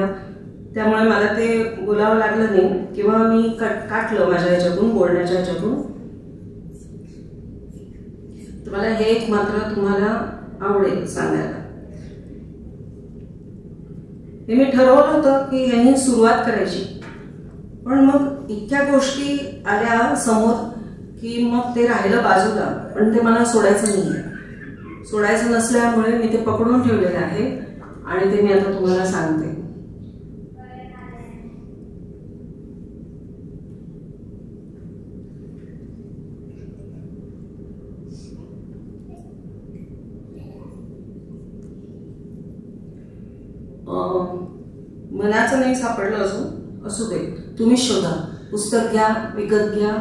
त्यामुळे मला ते बोलावं लागलं नाही किंवा मी काटलं माझ्या ह्याच्यातून, बोलण्याच्या ह्याच्यातून. तर मला हे एक मात्र तुम्हाला आवडेल सांगायला. हे मी ठरवलं होतं की यांनी सुरुवात करायची, पण मग इतक्या गोष्टी आल्या समोर की मग ते राहिलं बाजूला, पण ते मला सोडायचं नाही. सोडायचं नसल्यामुळे मी ते पकडून ठेवलेलं आहे आणि ते मी आता तुम्हाला सांगते. मनाचं नाही सापडलं अजून, असू दे, तुम्ही शोधा, पुस्तक घ्या, विकत घ्या,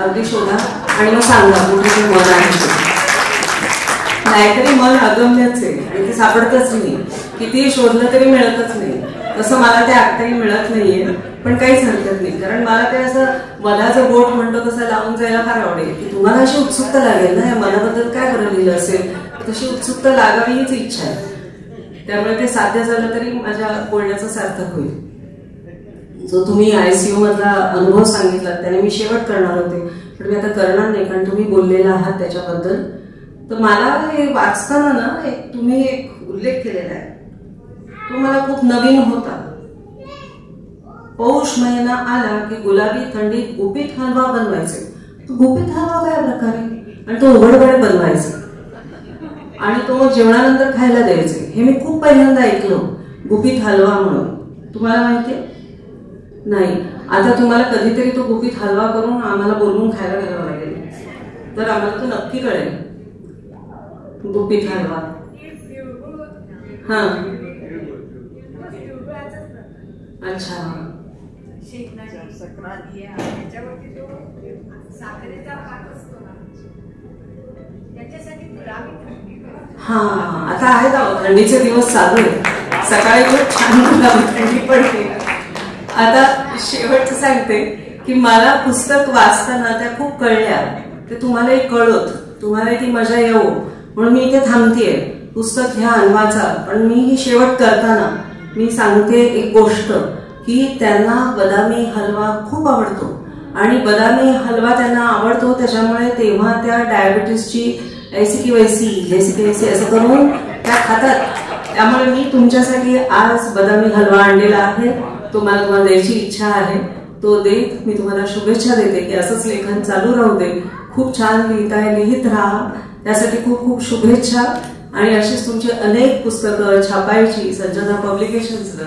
अगदी शोधा आणि मग सांगा कुठे ते मन आहे. नाहीतरी मन अगम्यच आहे आणि ते सापडतच नाही, कितीही शोधलं तरी मिळतच नाही. तसं मला ते आत्ताही मिळत नाहीये, पण काहीच हरकत नाही, कारण मला ते असं मनाचं बोट म्हणतो तसं लावून जायला फार आवडेल की तुम्हाला अशी उत्सुकता लागेल ना, या मनाबद्दल काय बरं लिहिलं असेल, तशी उत्सुकता लागावी हीच इच्छा आहे. त्यामुळे ते साध्य झालं तरी माझ्या बोलण्याचं सार्थक होईल. जो तुम्ही ICU मधला अनुभव सांगितला त्याने मी शेवट करणार होते, पण मी आता करणार नाही कारण तुम्ही बोललेला आहात त्याच्याबद्दल. तर मला हे वाचताना ना एक तुम्ही एक उल्लेख केलेला आहे तो मला खूप नवीन होता. पौष महिना आला की गुलाबी थंडीत गुपित हलवा बनवायचे. तो गुपित हलवा काय प्रकारे, आणि तो उघडपणे बनवायचे आणि तो मग जेवणानंतर खायला द्यायचे. हे मी खूप पहिल्यांदा ऐकलं, गुपित हलवा म्हणून. तुम्हाला माहितीये नाही? आता तुम्हाला कधीतरी तो गुपित हलवा करून आम्हाला बोलवून खायला घालावा लागेल, तर आम्हाला तो नक्की कळेल गुपित हलवा. हा, अच्छा. हा, आता आहेत थंडीचे दिवस चालू आहे, सकाळी खूप छान गुलाबी थंडी पडते. आता शेवटचं सांगते की मला पुस्तक वाचताना त्या खूप कळल्या, ते तुम्हालाही कळत, तुम्हालाही ती मजा येवो म्हणून मी इथे थांबतेय. पुस्तक घ्या आणि वाचा, पण मी ही शेवट करताना मी सांगते एक गोष्ट की त्यांना बदामी हलवा खूप आवडतो आणि बदामी हलवा त्यांना आवडतो त्याच्यामुळे तेव्हा त्या डायबिटीसची ऐसी की वैसी जैसी की वैसी असं करून त्या खातात. त्यामुळे मी तुमच्यासाठी आज बदामी हलवा आणलेला आहे, तो मला तुम्हाला द्यायची इच्छा आहे. तो देत मी तुम्हाला शुभेच्छा देते की असंच लेखन चालू राहू दे. खूप छान लिहिताय, लिहित राहा, त्यासाठी खूप खूप शुभेच्छा. आणि अशीच तुमची अनेक पुस्तकं छापायची संजना पब्लिकेशन्सला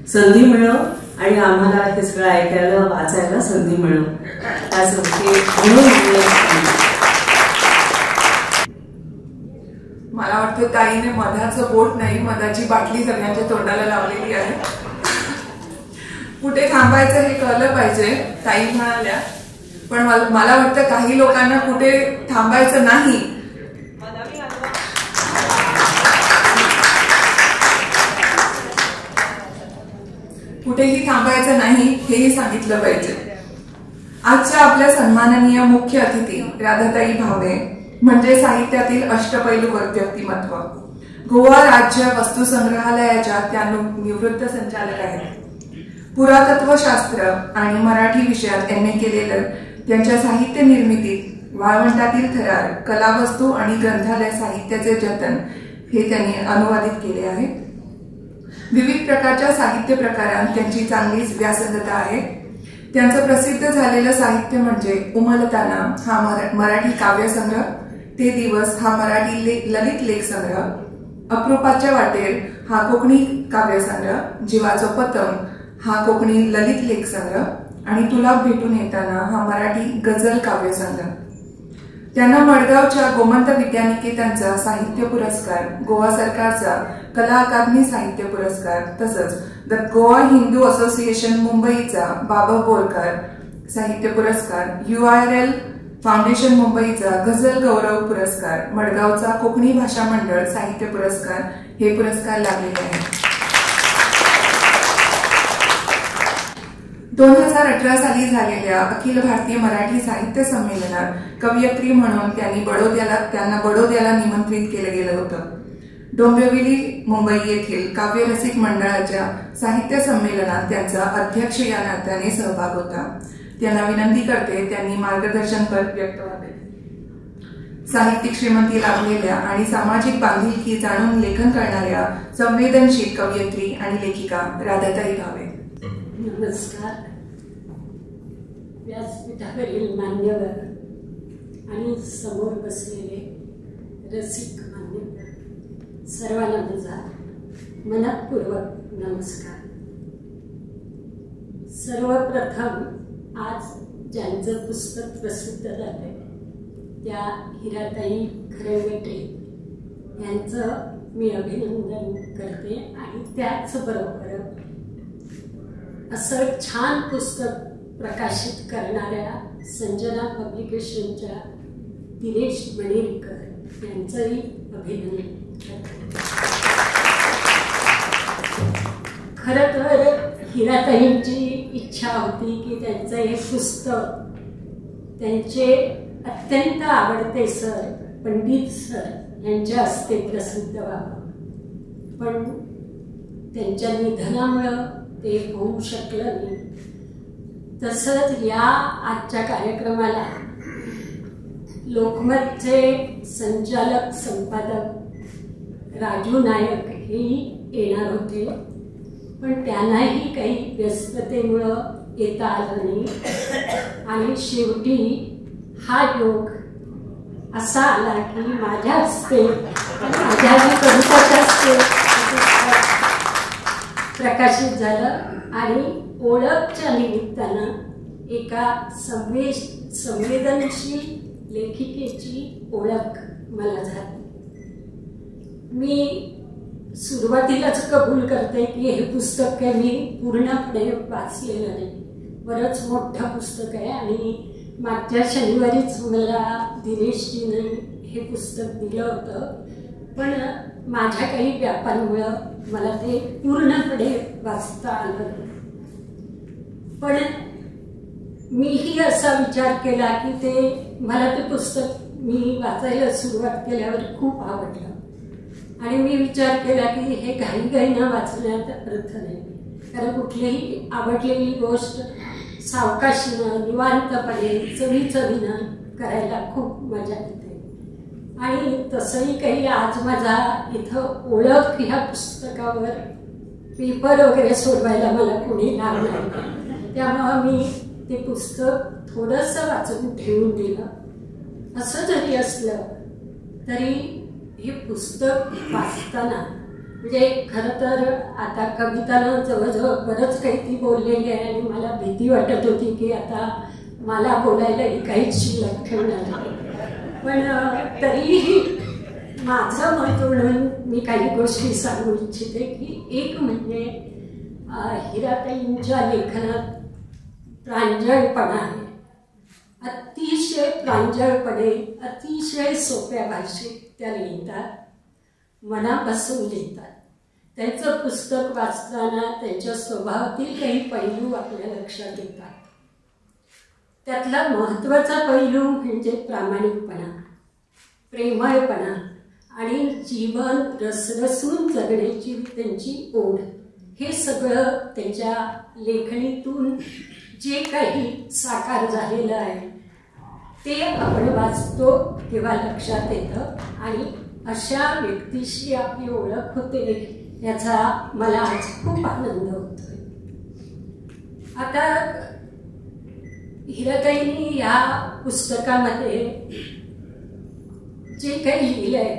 संधी मिळो आणि आम्हाला हे सगळं ऐकायला वाचायला संधी मिळो असं म्हणून. मला वाटतं ताईने मधाचं बोट नाही, मधाची बाटली सगळ्यांच्या तोंडाला लावलेली आहे. कुठे थांबायचं हे कळलं पाहिजे ताई म्हणाल्या, पण मला वाटतं काही लोकांना कुठे थांबायचं नाही. कुठेही थांबायचं नाही हेही सांगितलं पाहिजे. आजच्या आपल्या सन्माननीय मुख्य अतिथी राधाताई भावे म्हणजे साहित्यातील अष्टपैलू व्यक्तिमत्व. गोवा राज्य वस्तुसंग्रहालयाच्या त्या निवृत्त संचालक आहेत. पुरातत्वशास्त्र आणि मराठी विषयात MA केलेलं त्यांच्या साहित्य निर्मितीत वाळवंटातील थरार, कलावस्तू आणि ग्रंथालय साहित्याचे जतन हे त्यांनी अनुवादित केले आहे. विविध प्रकारच्या साहित्य प्रकारांत त्यांची चांगलीच व्यासंगता आहे. त्यांचं प्रसिद्ध झालेलं साहित्य म्हणजे उमलताना हा मराठी काव्यसंग्रह, ते दिवस हा मराठी ललित लेखसंग्रह, अप्रूपाच्या वाटेर हा कोकणी काव्यसंग्रह, जीवाचो पतंग हा कोकणी ललित लेखसंग्रह आणि तुला भेटून येताना हा मराठी गझल काव्यसंग्रह. त्यांना मडगावच्या गोमंत विद्यानिकेतनचा साहित्य पुरस्कार, गोवा सरकारचा कला अकादमी साहित्य पुरस्कार, तसंच the Goa Hindu association मुंबईचा बाबा बोरकर साहित्य पुरस्कार, URL foundation मुंबईचा गझल गौरव पुरस्कार, मडगावचा कोकणी भाषा मंडळ साहित्य पुरस्कार हे पुरस्कार लाभलेले आहेत. 2018 साली झालेल्या अखिल भारतीय मराठी साहित्य संमेलनात कवयित्री म्हणून त्यांना बडोद्याला निमंत्रित केलं गेलं होतं. डोंबिवली मुंबई येथील काव्यरसिक मंडळाच्या साहित्य संमेलनात त्यांचा अध्यक्ष या नात्याने सहभाग होता. त्यांना विनंती करते त्यांनी मार्गदर्शनपर व्यक्त व्हावे. साहित्यिक श्रीमंती लाभलेल्या आणि सामाजिक बांधिलकी जाणून लेखन करणाऱ्या संवेदनशील कवयित्री आणि लेखिका राधाताई भावे. नमस्कार. व्यासपीठावरील मान्यवर आणि समोर बसलेले रसिक मान्यवर सर्वांना माझा मनपूर्वक नमस्कार. सर्वप्रथम आज ज्यांचं पुस्तक प्रसिद्ध झालंय त्या हिराताई खरंगटे यांचं मी अभिनंदन करते आणि त्याचबरोबर असं छान पुस्तक प्रकाशित करणाऱ्या संजना पब्लिकेशनच्या दिनेश मणीरकर यांचंही अभिनंदन करते. खरं तर हिराताईंची इच्छा होती की त्यांचं हे पुस्तक त्यांचे अत्यंत आवडते सर पंडित सर यांच्या हस्ते प्रसिद्ध व्हावं, पण त्यांच्या निधनामुळं ते होऊ शकलं नाही. तसंच या आजच्या कार्यक्रमाला लोकमतचे संचालक संपादक राजू नायक हेही येणार होते, पण त्यांनाही काही व्यस्ततेमुळं येता आलं नाही. आणि शेवटी हा योग असा आला की माझ्या हस्ते, माझ्या कविताच्या हस्ते प्रकाशित झालं. आणि ओळखच्या निमित्तानं एका संवेदनशील लेखिकेची ओळख मला झाली. मी सुरुवातीलाच कबूल करते की हे पुस्तक काही मी पूर्णपणे वाचलेलं नाही, बरंच मोठं पुस्तक आहे. आणि मागच्या शनिवारीच मला दिनेशजीने हे पुस्तक दिलं होतं, पण माझ्या काही व्यापांमुळं मला ते पूर्णपणे वाचता आलं नाही. पण मीही असा विचार केला की ते मला ते पुस्तक मी वाचायला सुरुवात केल्यावर खूप आवडलं आणि मी विचार केला की हे घाईघाईनं वाचण्यात अर्थ नाही, कारण कुठलीही आवडलेली गोष्ट सावकाशीनं, निवांतपणे, चवीचवीनं करायला खूप मजा येते. आणि तसंही काही आज माझा इथं ओळख ह्या पुस्तकावर पेपर वगैरे सोडवायला मला कोणी लागणार नाही, त्यामुळं मी ते पुस्तक थोडंसं वाचून ठेवून दिलं. असं जरी असलं तरी हे पुस्तक वाचताना म्हणजे खरं तर आता कवितानं जवळजवळ बरंच काही ती बोललेली आहे आणि मला भीती वाटत होती की आता मला बोलायलाही काहीच शिल्लक ठेवणार नाही, पण तरीही माझं मत म्हणून मी काही गोष्टी सांगू इच्छिते की एक म्हणजे हिराताईंच्या लेखनात प्रांजळपणा आहे, अतिशय प्रांजळपणे, अतिशय सोप्या भाषेत त्या लिहितात, मनापासून लिहितात. त्यांचं पुस्तक वाचताना त्यांच्या स्वभावातील काही पैलू आपल्या लक्षात येतात. त्यातला महत्त्वाचा पैलू म्हणजे प्रामाणिकपणा, प्रेमळपणा आणि जीवन रसरसून जगण्याची त्यांची ओढ, हे सगळं त्यांच्या लेखणीतून जे काही साकार झालेलं आहे ते आपण वाचतो तेव्हा लक्षात येतं. आणि अशा व्यक्तीशी आपली ओळख होते याचा मला आज खूप आनंद होतोय. आता हिराताईंनी या पुस्तकामध्ये जे काही लिहिलंय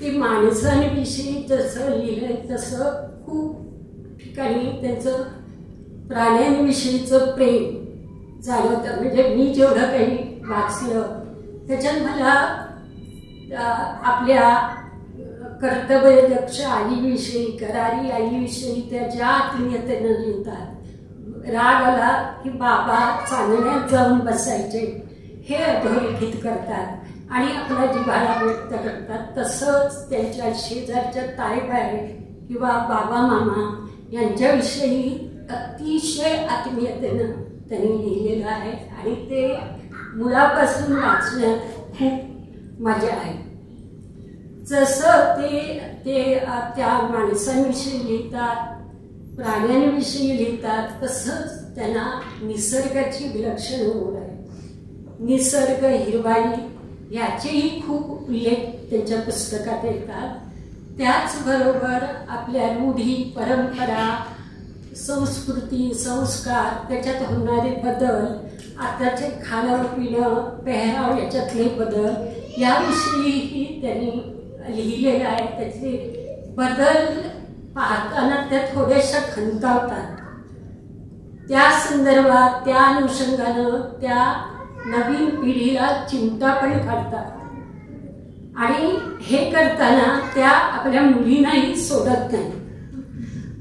ते माणसांविषयी जसं लिहिलंय तसं खूप ठिकाणी त्यांचं प्राण्यांविषयीचं प्रेम जाणवतं. म्हणजे मी जेवढं काही वाचलं त्याच्यात मला आपल्या कर्तव्यदक्ष आईविषयी, करारी आईविषयी त्या ज्या आत्मीयतेनं लिहितात, राग आला की बाबा चांदण्यात जाऊन बसायचे हे अधोरेखित करतात आणि आपला जिव्हाळा व्यक्त करतात. तसंच त्यांच्या शेजारच्या ताईबाई किंवा बाबा मामा यांच्याविषयी अतिशय आत्मीयतेनं त्यांनी लिहिलेलं आहे आणि ते मुळापासून वाचण्यात खूप मजा आहे. जसं ते ते त्या माणसांविषयी लिहितात, प्राण्यांविषयी लिहितात, तसंच त्यांना निसर्गाची विलक्षण ओढ आहे. निसर्ग, हिरवाई याचेही खूप उल्लेख त्यांच्या पुस्तकात येतात. त्याचबरोबर आपल्या रूढी, परंपरा, संस्कृती, संस्कार, त्याच्यात होणारे बदल, आताचे खाणं पिणं, पेहराव याच्यातले बदल याविषयीही त्यांनी लिहिलेलं आहे. त्याचे बदल पाहताना त्या थोड्याशा खंतावतात. त्या संदर्भात, त्या अनुषंगानं त्या नवीन पिढीला चिंता पण काढतात आणि हे करताना त्या आपल्या मुलींनाही सोडत नाही.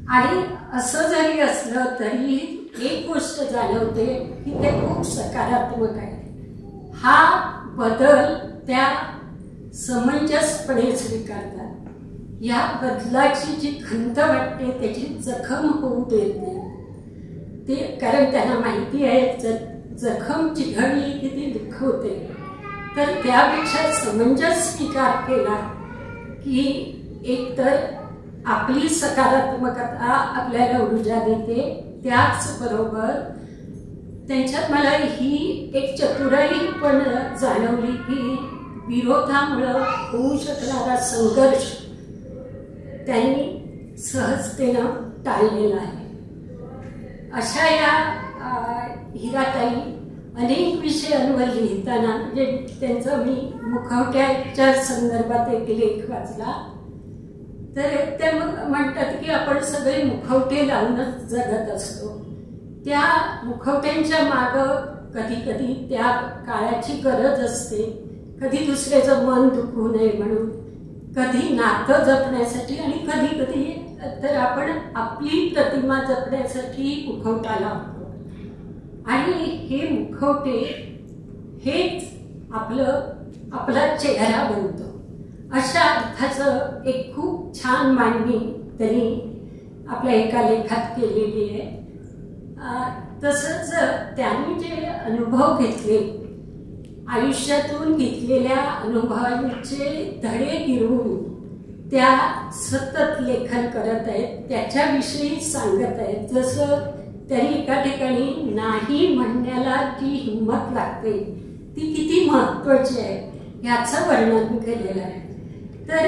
आणि असं जरी असलं तरी एक गोष्ट जाणवते की ते खूप सकारात्मक आहे. हा बदल त्या समंजसपणे स्वीकारतात. या बदलाची जी खंत वाटते त्याची जखम होऊ देत नाही ते, कारण त्यांना माहिती आहे जर जखम चिघळली की ती दुखवते, तर त्यापेक्षा समंजस स्वीकार केला की एकतर आपली सकारात्मकता आपल्याला ऊर्जा देते, त्याचबरोबर त्यांच्यात मला ही एक चतुराई पण जाणवली की विरोधामुळं होऊ शकणारा संघर्ष त्यांनी सहजतेनं टाळलेला आहे. अशा या हिराताई अनेक विषयांवर लिहिताना, म्हणजे त्यांचा मी मुखवट्याच्या संदर्भात एक लेख वाचला, तर त्या मग म्हणतात की आपण सगळे मुखवटे लावूनच जगत असतो. त्या मुखवट्यांच्या मागं कधी कधी त्या काळाची गरज असते, कधी दुसऱ्याचं मन दुखू नये म्हणून, कधी नातं जपण्यासाठी, आणि कधी कधी तर आपण आपली प्रतिमा जपण्यासाठी मुखवटा लावतो. आणि हे मुखवटे हेच आपला चेहरा बनतो. अशा अर्थाचं एक खूप छान मांडणी त्यांनी आपल्या एका लेखात केलेली आहे. तसंच त्यांनी जे अनुभव घेतले, आयुष्यातून घेतलेल्या अनुभवांचे धडे गिरवून त्या सतत लेखन करत आहेत, त्याच्याविषयी सांगत आहेत. जसं त्यांनी एका ठिकाणी नाही म्हणण्याला जी हिंमत लागते ती किती महत्त्वाची आहे ह्याचं वर्णन केलेलं आहे. तर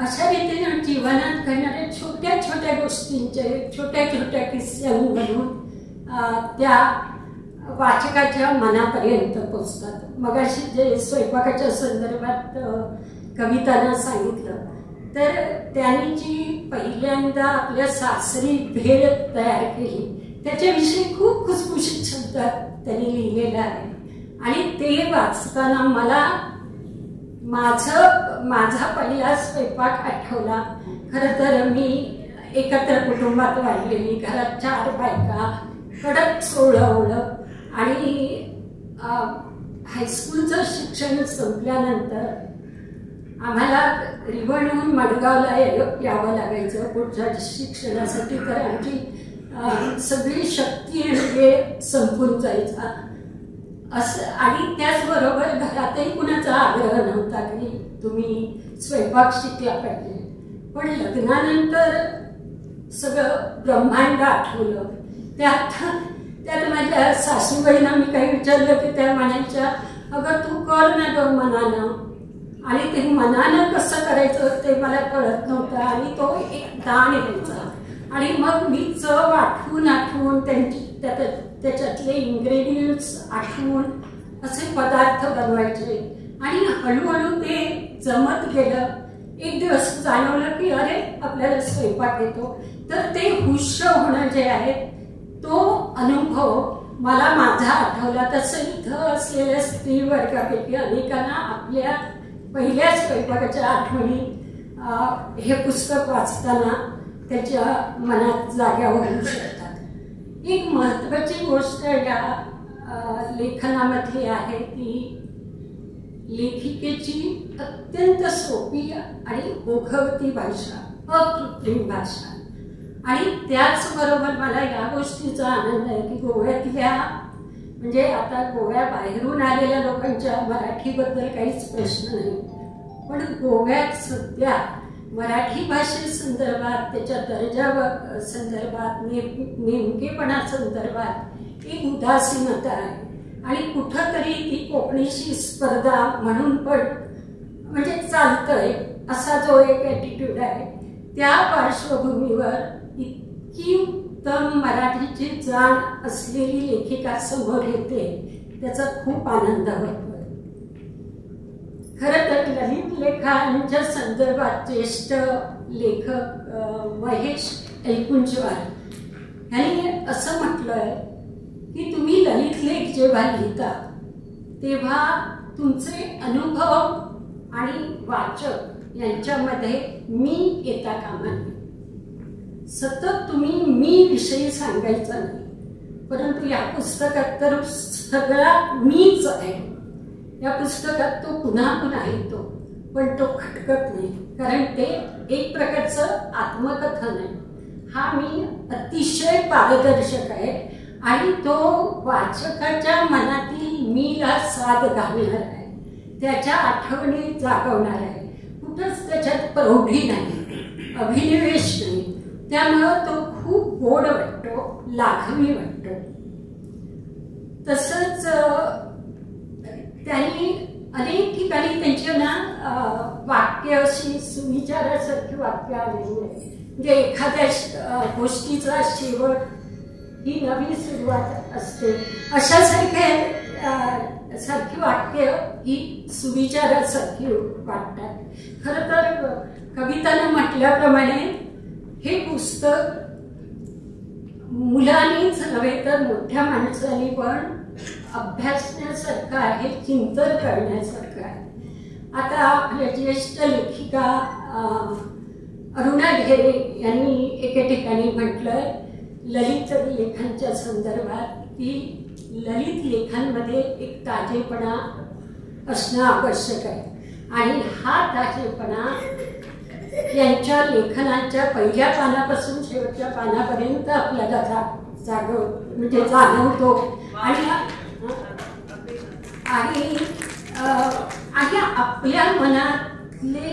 अशा रीतीनं जीवनात घडणाऱ्या छोट्या छोट्या गोष्टींचे, छोट्या छोट्या किस्स्यांवरून त्या वाचकाच्या मनापर्यंत पोचतात. मगाशी जे स्वयंपाकाच्या संदर्भात कवितांना सांगितलं, तर त्यांनी जी पहिल्यांदा आपल्या सासरी भेळ तयार केली त्याच्याविषयी खूप खुसखुशीत शब्दात त्यांनी लिहिलेलं आहे. आणि ते वाचताना मला माझा पहिला स्वयंपाक आठवला. खरं तर मी एकत्र कुटुंबात वाढलेली, घरात 4 बायका, कडक सोळं आणि हायस्कूलचं शिक्षण संपल्यानंतर आम्हाला रिवणहून मडगावला यावं लागायचं पुढच्या शिक्षणासाठी. तर आमची सगळी शक्ती वेळ संपून जायचा असं. आणि त्याचबरोबर घरातही कुणाचा आग्रह नव्हता की तुम्ही स्वयंपाक शिकला पाहिजे. पण लग्नानंतर सगळं ब्रह्मांड आठवलं. त्यात त्यात माझ्या सासूबाईंना मी काही विचारलं की त्या म्हणायच्या, अगं तू कर ना गं मनानं. आणि ते मनानं कसं करायचं ते मला कळत नव्हतं. आणि तो एक ताण यायचा. आणि मग मी चव आठवून आठवून त्यांची त्याच्यातले इन्ग्रेडियंट्स आठवून असे पदार्थ बनवायचे. आणि हळूहळू ते जमत गेलं. एक दिवस जाणवलं की अरे आपल्याला स्वयंपाक येतो. तर ते हुश होणं जे आहे तो अनुभव मला माझा आठवला. तसं इथं असलेल्या स्त्री वर्गापैकी अनेकांना आपल्या पहिल्या स्वयंपाकाच्या आठवणी हे पुस्तक वाचताना त्याच्या मनात जाग्या होऊ शकतात. एक महत्त्वाची गोष्ट या लेखनामधली आहे ती लेखिकेची अत्यंत सोपी आणि ओघवती भाषा, अकृत्रिम भाषा. आणि त्याचबरोबर मला या गोष्टीचा आनंद आहे की गोव्यातल्या, म्हणजे आता गोव्याबाहेरून आलेल्या लोकांच्या मराठीबद्दल काहीच प्रश्न नाही, पण गोव्यात सध्या मराठी भाषेसंदर्भात, त्याच्या दर्जा संदर्भात, नेमकेपणा संदर्भात एक उदासीनता आहे. आणि कुठंतरी ती कोकणीशी स्पर्धा म्हणून पण म्हणजे चालतंय असा जो एक ॲटिट्यूड आहे, त्या पार्श्वभूमीवर इतकी उत्तम मराठीची जाण असलेली लेखिका समोर येते त्याचा खूप आनंद होतो. खरं तर ललित लेखांच्या संदर्भात ज्येष्ठ लेखक महेश एलकुंचवार यांनी असं म्हटलं आहे की तुम्ही ललित लेख जेव्हा लिहिता तेव्हा तुमचे अनुभव आणि वाचक यांच्यामध्ये मी येता कामा नये. सतत तुम्ही मी विषयी सांगायचा नाही, परंतु या पुस्तकात तर सगळा मीच आहे. या पुस्तकात तो पुन्हा पुन्हा येतो पण तो खटकत नाही, कारण ते एक प्रकारचं आत्मकथन आहे. हा मी अतिशय पारदर्शक आहे आणि तो वाचकाच्या मनातील मीला साद घालणार आहे, त्याच्या आठवणी जागवणार आहे. कुठंच त्याच्यात प्रौढी नाही, अभिनिवेश नाही, त्यामुळं तो खूप गोड वाटतो, लाघवी वाटतो. तसंच त्यांनी अनेक ठिकाणी त्यांच्या ना वाक्य अशी सुविचारासारखी वाक्य आलेली आहे. म्हणजे एखाद्या गोष्टीचा शेवट ही नवी सुरुवात असते, अशा सारखे सारखी वाक्य ही सुविचारासारखी वाटतात. खरं तर कवितानं म्हटल्याप्रमाणे हे पुस्तक मुलांनीच नव्हे तर मोठ्या माणसांनी पण अभ्यासण्यासारखं आहे, चिंतन करण्यासारखं आहे. आता आपल्या ज्येष्ठ लेखिका अरुणा ढेरे यांनी एके ठिकाणी म्हटलंय ललित लेखांच्या संदर्भात की ललित लेखांमध्ये एक ताजेपणा असणं आवश्यक आहे आणि हा ताजेपणा यांच्या लेखनाच्या पहिल्या पानापासून शेवटच्या पानापर्यंत आपल्याला जागव म्हणजे जाणवतो. आणि आणि आणि आपल्या मनातले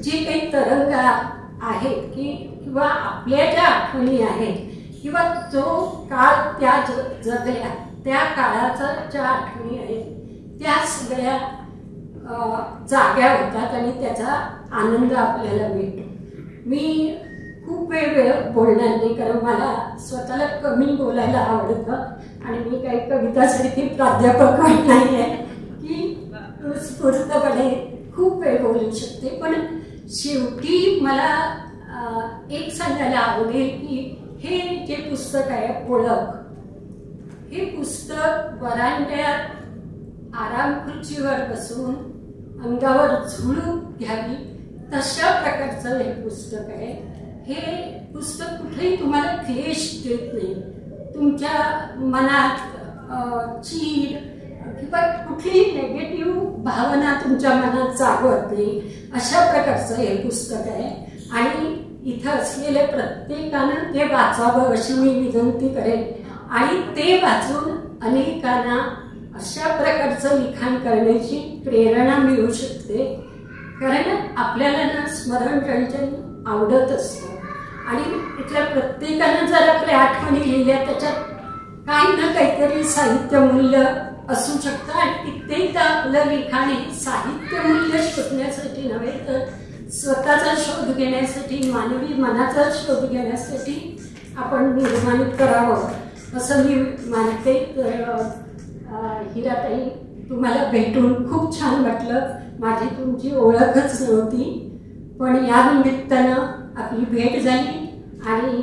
जे काही तरंग आहेत की किंवा आपल्या ज्या आठवणी आहेत किंवा जो काळ त्या जगल्या त्या काळाचा ज्या आठवणी आहेत त्या सगळ्या जाग्या होतात आणि त्याचा आनंद आपल्याला मिळतो. मी खूप वेळ बोलणार नाही कारण मला स्वतःला कमी बोलायला आवडतं आणि मी काही कवितासारखी प्राध्यापक पण नाही आहे की स्फूर्तपणे खूप वेळ बोलू शकते. पण शेवटी मला एक सांगायला आवडेल की हे जे पुस्तक आहे ओळख, हे पुस्तक वरांड्यात आरामखुर्चीवर बसून अंगावर झुळूक घ्यावी तशा प्रकारचं हे पुस्तक आहे. हे पुस्तक कुठेही तुम्हाला क्लेश देत नाही, तुमच्या मनात चीड किंवा कुठलीही नेगेटिव्ह भावना तुमच्या मनात जागवत नाही, अशा प्रकारचं हे पुस्तक आहे. आणि इथं असलेल्या प्रत्येकानं ते वाचावं अशी मी विनंती करेन आणि ते वाचून अनेकांना अशा प्रकारचं लिखाण करण्याची प्रेरणा मिळू शकते. कारण आपल्याला ना स्मरण रंजन आवडत असतं आणि इथल्या प्रत्येकानं जर आपल्या आठवणी लिहिल्या त्याच्यात काही ना काहीतरी साहित्य मूल्य असू शकतं. आणि कित्येकदा आपलं लिखाण हे साहित्य मूल्य शोधण्यासाठी नव्हे तर स्वतःचा शोध घेण्यासाठी, मानवी मनाचा शोध घेण्यासाठी आपण निर्माण करावं असं मी मानते. तर हिराताई, तुम्हाला भेटून खूप छान वाटलं. माझी तुमची ओळखच नव्हती पण या निमित्तानं आपली भेट झाली आणि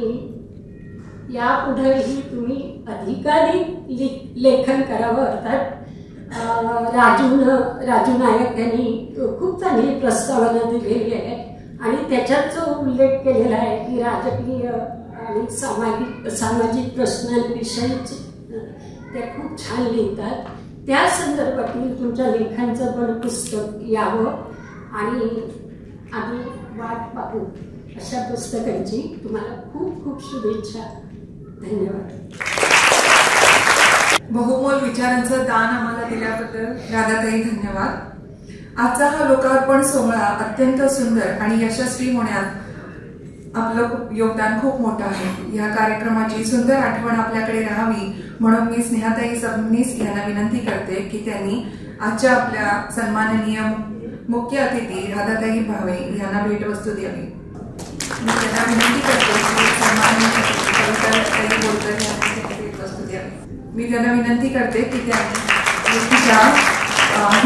यापुढेही तुम्ही अधिकाधिक लेखन करावं. अर्थात राजू नायक यांनी खूप चांगली प्रस्तावना दिलेली आहे आणि त्याच्यात जो उल्लेख केलेला आहे की राजकीय आणि सामाजिक प्रश्नांविषयीच त्या खूप छान लिहितात, त्या संदर्भातील तुमच्या लेखांचं पण पुस्तक यावं आणि आम्ही वाट पाहू अशा पुस्तकांची. तुम्हाला खूप खूप शुभेच्छा. धन्यवाद. बहुमोल विचारांचं दान आम्हाला दिल्याबद्दल राधाताई धन्यवाद. आजचा हा लोकार्पण सोहळा अत्यंत सुंदर आणि यशस्वी होण्यात आपलं योगदान खूप मोठं आहे. या कार्यक्रमाची सुंदर आठवण आपल्याकडे राहावी म्हणून मी स्नेहाताई सबनीस यांना विनंती करते की त्यांनी आजच्या आपल्या सन्माननीय मुख्य अतिथी राधाताई भावे यांना भेटवस्तू द्यावी. मी त्यांना विनंती करते की सन्माननीय कविताताई बोरकर यांना भेटवस्तू द्यावी. मी त्यांना विनंती करते की त्यांनी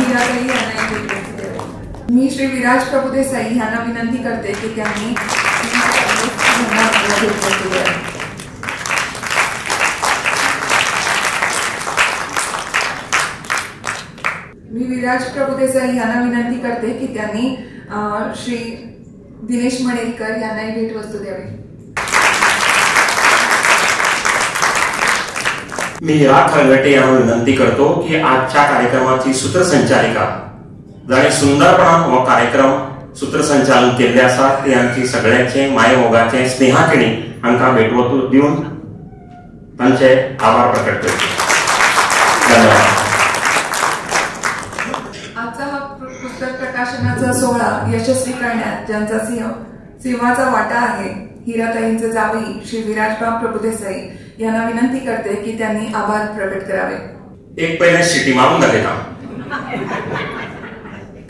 हिराताई यांना भेटवस्तू द्यावी. मी श्री विराज प्रभुदेसाई यांना विनंती करते की त्यांनी भेटवस्तू द्यावी. मी विराज प्रभुदेसाई यांना विनंती करते की त्यांनी श्री दिनेश मणेरीकर यांनाही भेटवस्तू द्यावी. मी रा खरंगटे यांना विनंती करतो की आजच्या कार्यक्रमाची सूत्रसंचालिका जाणे सुंदरपणान हो कार्यक्रम सूत्रसंचालन केल्ले आसा ते आमची सगळ्यांचे मायमोगाचे स्नेहा केणी हांकां भेटवस्तू दिवन तांचे आभार प्रकट करचे. धन्यवाद. आजचा हा पुस्तक प्रकाशनाचा सोहळा यशस्वी करण्यात ज्यांचा सिंहाचा वाटा आहे हिराताईंचे जावई श्री विराजबाब प्रभुदेसाई यांना विनंती करते की त्यांनी आभार प्रकट करावे. एक पहिले शिटी मारून दाखयता,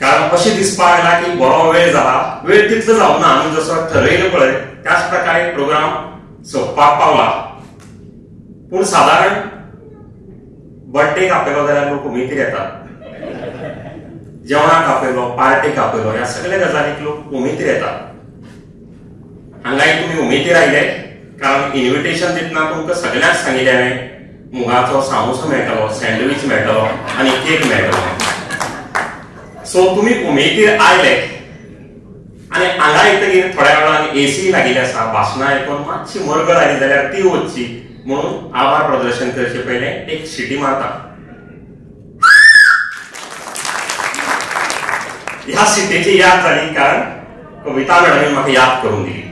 कारण अशें दिसपाक आयला की बरो वेळ जाला, वेळ तितलो जावना, आमी जसो ठरयलो पळय त्याच प्रकारे प्रोग्राम सोंपपाक पावला. पूण सादारण बर्थडेक आपयलो जाल्यार लोक उमेदीर येतात, जेवणाक आपयलो, पार्टेक आपयलो, ह्या सगळ्या गजालीक लोक उमेदीर येतात. हांगाय तुमी उमेदीर आयले कारण इन्विटेशन दितना तुमकां सगळ्यांक सांगिल्लें हांवें मुगाचो सामोसो मेळटलो, सँडवीच मेळटलो आनी केक मेळटलो. सो तुमी उमेदीर आयले आनी हांगा येतकीर थोड्या वेळान एसी लागिल्ली आसा, भाशणां आयकून मातशी मरगळ आयली जाल्यार ती वचची म्हणून आभार प्रदर्शन करचे पयलें एक शिटी मारता. ह्या शिटेची याद जाली कारण कविता मॅडमीन म्हाका याद करून दिली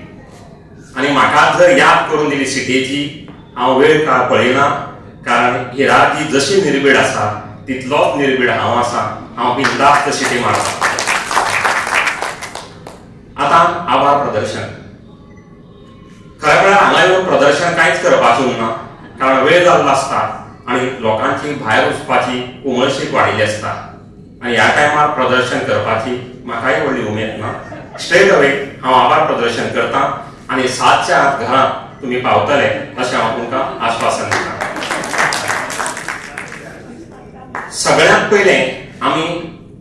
आनी म्हाका जर याद करून दिली शिटेची हांव वेळ काळ पळयना, कारण हिराजी जशी निर्बीड आसा तितलोच निर्बीड हांव आसा. हांव बिंदास्त शिटी मारता. आतां आभार प्रदर्शन. खरें म्हळ्यार हांगा येवन प्रदर्शन कांयच करपाचें उरना, कारण वेळ जाल्लो आसता आनी लोकांची भायर वचपाची उमळशीक वाडिल्ली आसता आनी ह्या टायमार प्रदर्शन करपाची म्हाकाय व्हडली उमेद ना. स्ट्रेट अवे हांव आभार प्रदर्शन करता आनी 7च्या आत घरांत तुमी पावतले अशें हांव तुमकां आश्वासन दिता. सगळ्यांत पयलें आमी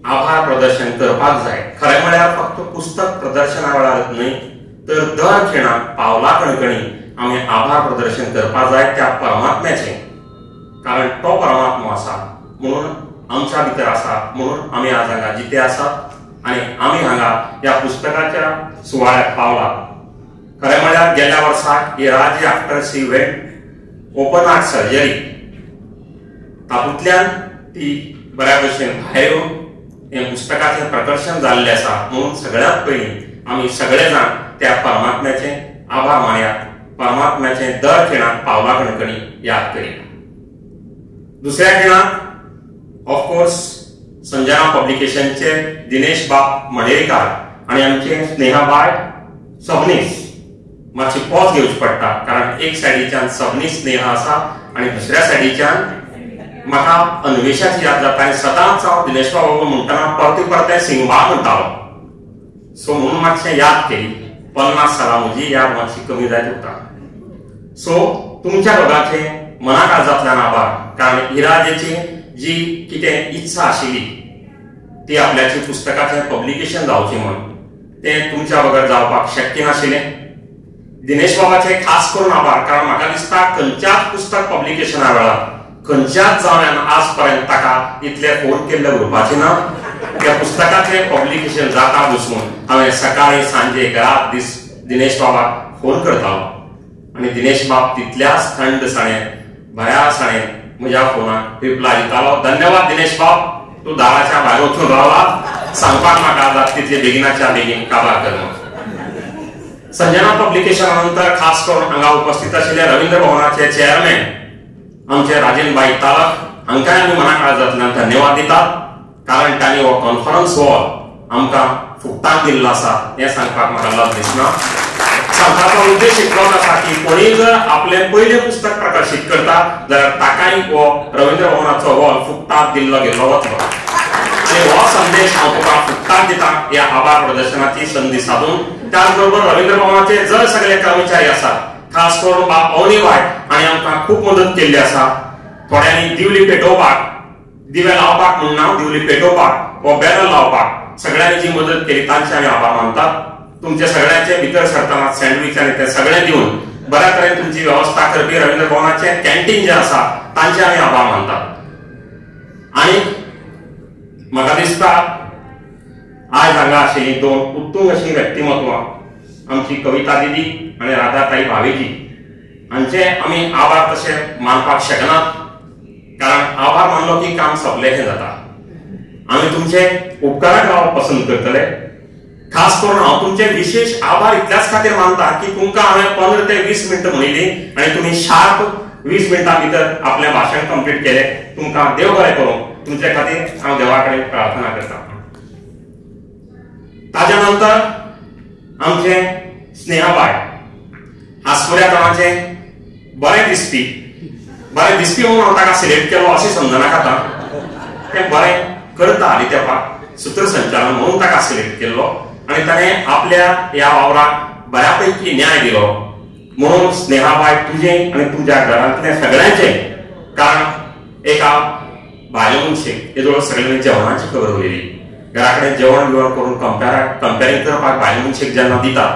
आभार प्रदर्शन करपाक जाय. खरें म्हळ्यार फक्त पुस्तक प्रदर्शना वेळार न्हय तर दर खिणाक पावला कणकणी आमी आभार प्रदर्शन करपाक जाय त्या परमात्म्याचें, कारण तो परमात्मो आसा म्हणून आमच्या भितर आसा, म्हणून आमी आज हांगा जिते आसात आनी आमी हांगा ह्या पुस्तकाच्या सुवाळ्याक पावला. खरें म्हळ्यार गेल्या वर्साक Hiraji after she went open heart surgery तातूंतल्यान ती बऱ्या भशेन भायर येवन हें पुस्तकाचें प्रकर्शन जाल्लें आसा, म्हणून सगळ्यांत पयलीं आमी सगळे जाण त्या परमात्म्याचे आभार मानया, परमात्म्याचे दर खिणाक पावला कणकणी याद करूया. दुसऱ्या खिणाक ऑफकोर्स संजना पब्लिकेशनचे दिनेश बाब मणेरीकार आनी आमचे स्नेहाबाय सबनीस, मातशी पॉज घेवची पडटा कारण एक सायडीच्यान सबनीस स्नेहा आसा आनी दुसऱ्या सायडीच्यान म्हाका अन्वेशाची याद जाता आनी सदांच हांव दिनेश बाबा म्हणटना परते परते सिंगबा म्हणटालो. सो म्हणून मातशें याद केली. 50 सालां म्हजी याद मातशी कमी जायत उरता. सो तुमच्या दोगांचे मना काळजांतल्यान आभार, कारण हिराजेची जी कितें इत्सा आशिल्ली ती आपल्याची पुस्तकाचें पब्लिकेशन जावचें म्हूण तें तुमच्या बगर जावपाक शक्य नाशिल्लें. दिनेश बाबाचे खास करून आभार, कारण म्हाका दिसता खंयच्याच पुस्तक पब्लिकेशना वेळार खंयच्याच जाव्यान आज पर्यंत ताका इतले फोन केल्ले उरपाचे ना. त्या पुस्तकाचें पब्लिकेशन जाता बसून हांवें सकाळी सांजे रात दीस दिनेश बाबाक फोन करतालो आनी दिनेश बाब तितल्याच थंडसाणेन बऱ्यासाणेन म्हज्या फोनाक रिप्लाय दितालो. धन्यवाद दिनेश बाब, तूं दाराच्या भायर वचून रावला सांगपाक म्हाका जाता तितले बेगिनाच्या बेगीन काबार कर. संजना पब्लिकेशना नंतर खास करून हांगा उपस्थित आशिल्ले रवींद्र भवनाचे चेअरमॅन आमचे राजेंद्रबाई तालक हांकांय आमी मना काळजांतल्यान धन्यवाद दितात, कारण तांणी हो कॉन्फरन्स हॉल आमकां फुकटाक दिल्लो आसा हें सांगपाक म्हाका लज दिसना. सांगपाचो उद्देश इतलोच आसा की कोणीय जर आपलें पयलें पुस्तक प्रकाशीत करता जाल्यार ताकाय हो रवींद्र भवनाचो हॉल फुकटाक दिल्लो गेल्लो वतलो आनी हो संदेश हांव तुका फुकटाक दिता ह्या आभार प्रदर्शनाची संदी सादून. त्याच बरोबर रवींद्र भवनाचे जर सगळे कर्मचारी आसात खास करून बाब अवनी वाय आनी आमकां खूब मदत केल्ली आसा. थोड्यांनी दिवली पेटोवपाक, दिवे लावपाक म्हूण ना, दिवली पेटोवपाक वा बॅनर लावपाक सगळ्यांनी जी मदत केली तांचे आमी आभार मानतात. तुमचे सगळ्यांचे भितर सरतना सँडवीच आनी ते सगळें दिवन बऱ्या तरेन तुमची वेवस्था करपी रवींद्र भवनाचें कॅन्टीन जें आसा तांचे आमी आभार मानतात. आनी म्हाका दिसता आयज हांगा आशिल्लीं दोन उत्तुंग अशीं व्यक्तिमत्वां आमची कविता दिदी आनी राधाताई भावेजी हांचे आमी आभार तशे मानपाक शकनात, कारण आभार मानलो की काम सोंपलें हें जाता. आमी तुमचे उपकाराक रावप पसंत करतले. खास करून हांव तुमचे विशेष आभार इतल्याच खातीर मानता की तुमकां हांवें 15 ते 20 मिनटां म्हणिल्ली आनी तुमी शार्प 20 मिनटां भितर आपलें भाशण कंप्लीट केलें. तुमकां देव बरें करूं, तुमचे खातीर हांव देवा कडेन प्रार्थना करता. ताज्या नंतर आमचें स्नेहाबाय हासपुऱ्या तोंडाचें बरें दिसपी, बरें दिसपी म्हणून हांव ताका सिलेक्ट केलो अशें समजनाका. आतां तें बरें करता हालीं तेंपाक सूत्रसंचालन म्हणून ताका सिलेक्ट केल्लो आनी ताणें आपल्या ह्या वावराक बऱ्यापैकी न्याय दिलो. म्हणून स्नेहाबाय तुजें आनी तुज्या घरांतल्या सगळ्यांचें, कारण एका बायल मनशेक येदोळ सगळ्यांनी जेवणाची खबर उरयली, घरा कडेन जेवण बिवण करून कंपेरींग करपाक बायल मनशेक जेन्ना दितात,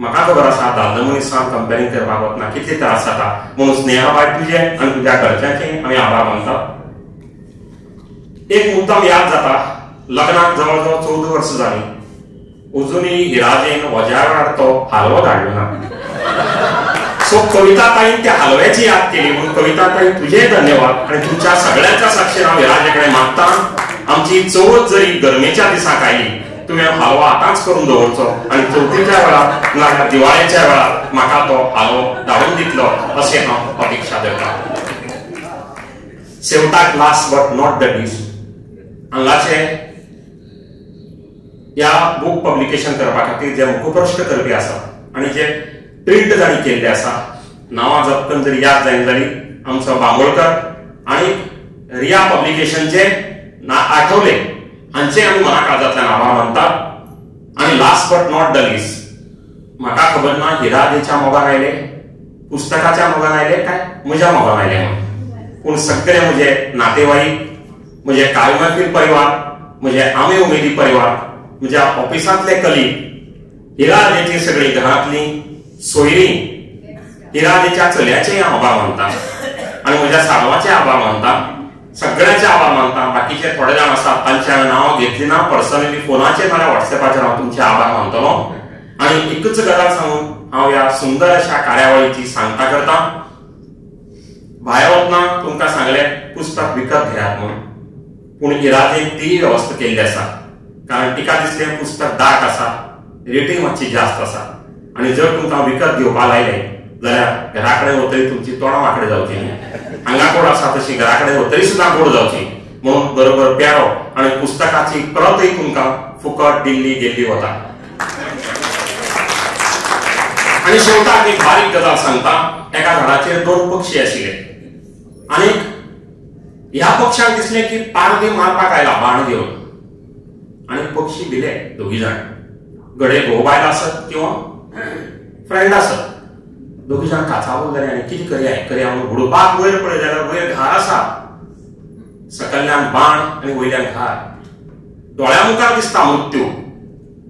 म्हाका खबर आसा दादलो मनीसान कंपेरींग करपाक वतना कितले त्रास जाता. म्हणून स्नेहाबाय तुजें आनी तुज्या घरच्यांचें आमी आभार मानतात. एक मुद्दाम याद जाता, लग्नाक जवळ जवळ 14 वर्सां जालीं, अजुनूय हिराजेन वज्या वेळार तो हालवो धाडलो ना. सो कविता ताईन त्या हलव्याची याद केली म्हणून कविता ताई तुझे धन्यवाद. आणि तुमच्या सगळ्यांच्या साक्षीन हांव हिराजे कडेन मागता, आमची चवथ जरी गरमेच्या दिसाक आयली तुवें हालवो आतांच करून दवरचो आनी चवथीच्या वेळार नाजाल्यार दिवाळेच्या वेळार म्हाका तो हालवो धाडून दितलो अशें हांव अपेक्षा धरता. शेवटाक last but not the least, हांगाचे ह्या बूक पब्लिकेशन करपा खातीर जे मुखप्रश्न करपी आसा आनी जे प्रिंट जाणी केल्ले आसा, नांवां जपकन जर याद जायना जाली, आमचो बांबोळकर आनी रिया पब्लिकेशनचे आठवले हांचे आमी मना काळजांतल्यान आभार मानतात. आनी last but not the least, म्हाका खबर ना हिराजेच्या मोगान आयले, पुस्तकाच्या मोगान आयले काय म्हज्या मोगान आयले म्हणून, पूण सगळे म्हजे नातेवाईक, म्हजे काव्यमैफील परिवार, म्हजे आमी उमेदी परिवार, म्हज्या ऑफिसांतले कलीग, हिराजेची सगळीं घरांतली सोयरी, हिराजेच्या चल्याचेय आभार मानता आनी म्हज्या साडवाचे आभार मानता, सगळ्यांचे आभार मानता. बाकीचे थोडे जाण आसात तांचे हांवें नांवां घेतली ना, पर्सनली फोनाचेर नाल्यार वॉट्सॅपाचेर हांव तुमचे आभार मानतलो. आनी एकूच गजाल सांगून हांव ह्या सुंदर अशा कार्यावळीची सांगता करता. भायर वतना तुमकां सांगलें पुस्तक विकत घेयात म्हणून, पूण इराजेन तीय वेवस्था केल्ली आसा, कारण तिका दिसलें पुस्तक दाट आसा, रेटूय मातशी जास्त आसा आनी जर तुमकां विकत घेवपाक लायलें जाल्यार घरा कडेन वतरी तुमची तोंडां वांकडी जावची, हांगा गोड आसा तशी घरा कडेन वतरी सुद्दां गोड जावची म्हणून बरोबर प्यारो आनी पुस्तकाची प्रतय तुमकां फुकट दिल्ली गेल्ली वता. आनी शेवटाक एक बारीक गजाल सांगता, एका झाडाचेर 2 पक्षी आशिल्ले आनी ह्या पक्षाक दिसलें की पारधी मारपाक आयला बाण घेवन आनी पक्षी भिले दोगी जाण, घडये घोव बायल आसत किंवा फ्रेंड आसत, दोगी जाण काचाबूल जाले आनी कितें करया करया म्हणून उडपाक वयर पळय जाल्यार वयर घार आसा, सकयल्यान बाण आनी वयल्यान घार, दोळ्या मुखार दिसता मृत्यू,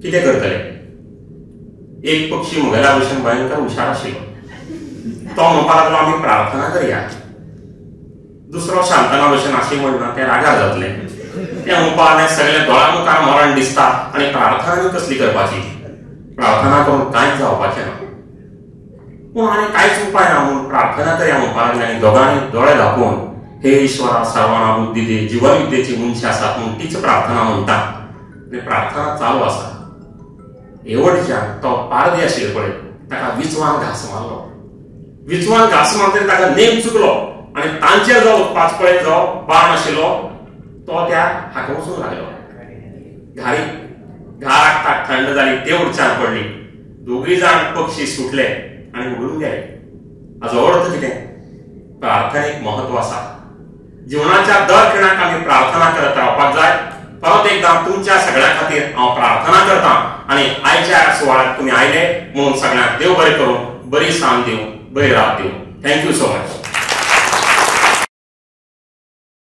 कितें करतले? एक पक्षी म्हगेल्या भशेन भयंकर हुशार आशिल्लो, तो म्हणपाक लागलो आमी प्रार्थना करया. दुसरो शांतना भशेन अशें म्हणना तें रागार जातलें, तें म्हणपाक लागलें सगळें दोळ्या मुखार मरण दिसता आनी प्रार्थना आनी कसली करपाची, प्रार्थना करून कांयच जावपाचें ना, पूण आनी कांयच उपाय ना म्हणून प्रार्थना करया म्हणपाक लागलें. आनी दोगांनी दोळे धांपून हे ईश्वरा सर्वांना बुद्धी दे, जीवन विद्येची मनशां आसात म्हणून तीच प्रार्थना म्हणटा आनी प्रार्थना चालू आसा. एवढच्यान तो पारधी आशिल्लो पळय ताका विचवान घास मारलो, विचवान घास मारतरी ताका नेम चुकलो आनी तांचेर जो पांच पळय जो बाण आशिल्लो तो त्या हाका वचूंक लागलो, घारी घार आगताक थंड जाली, तेवडच्यान पडली, दोगूय जाण पक्षी सुटले आनी उडून गेले. हाजो अर्थ कितें? प्रार्थनेक महत्व आसा. जिवनाच्या दर खिणाक आमी प्रार्थना करत रावपाक जाय. परत एकदां तुमच्या सगळ्यां खातीर हांव प्रार्थना करता आनी आयच्या सुवाळ्याक तुमी आयले म्हणून सगळ्यांक देव बरें करूं, बरी सांज दिवं, बरी रात दिवं. Thank you so much.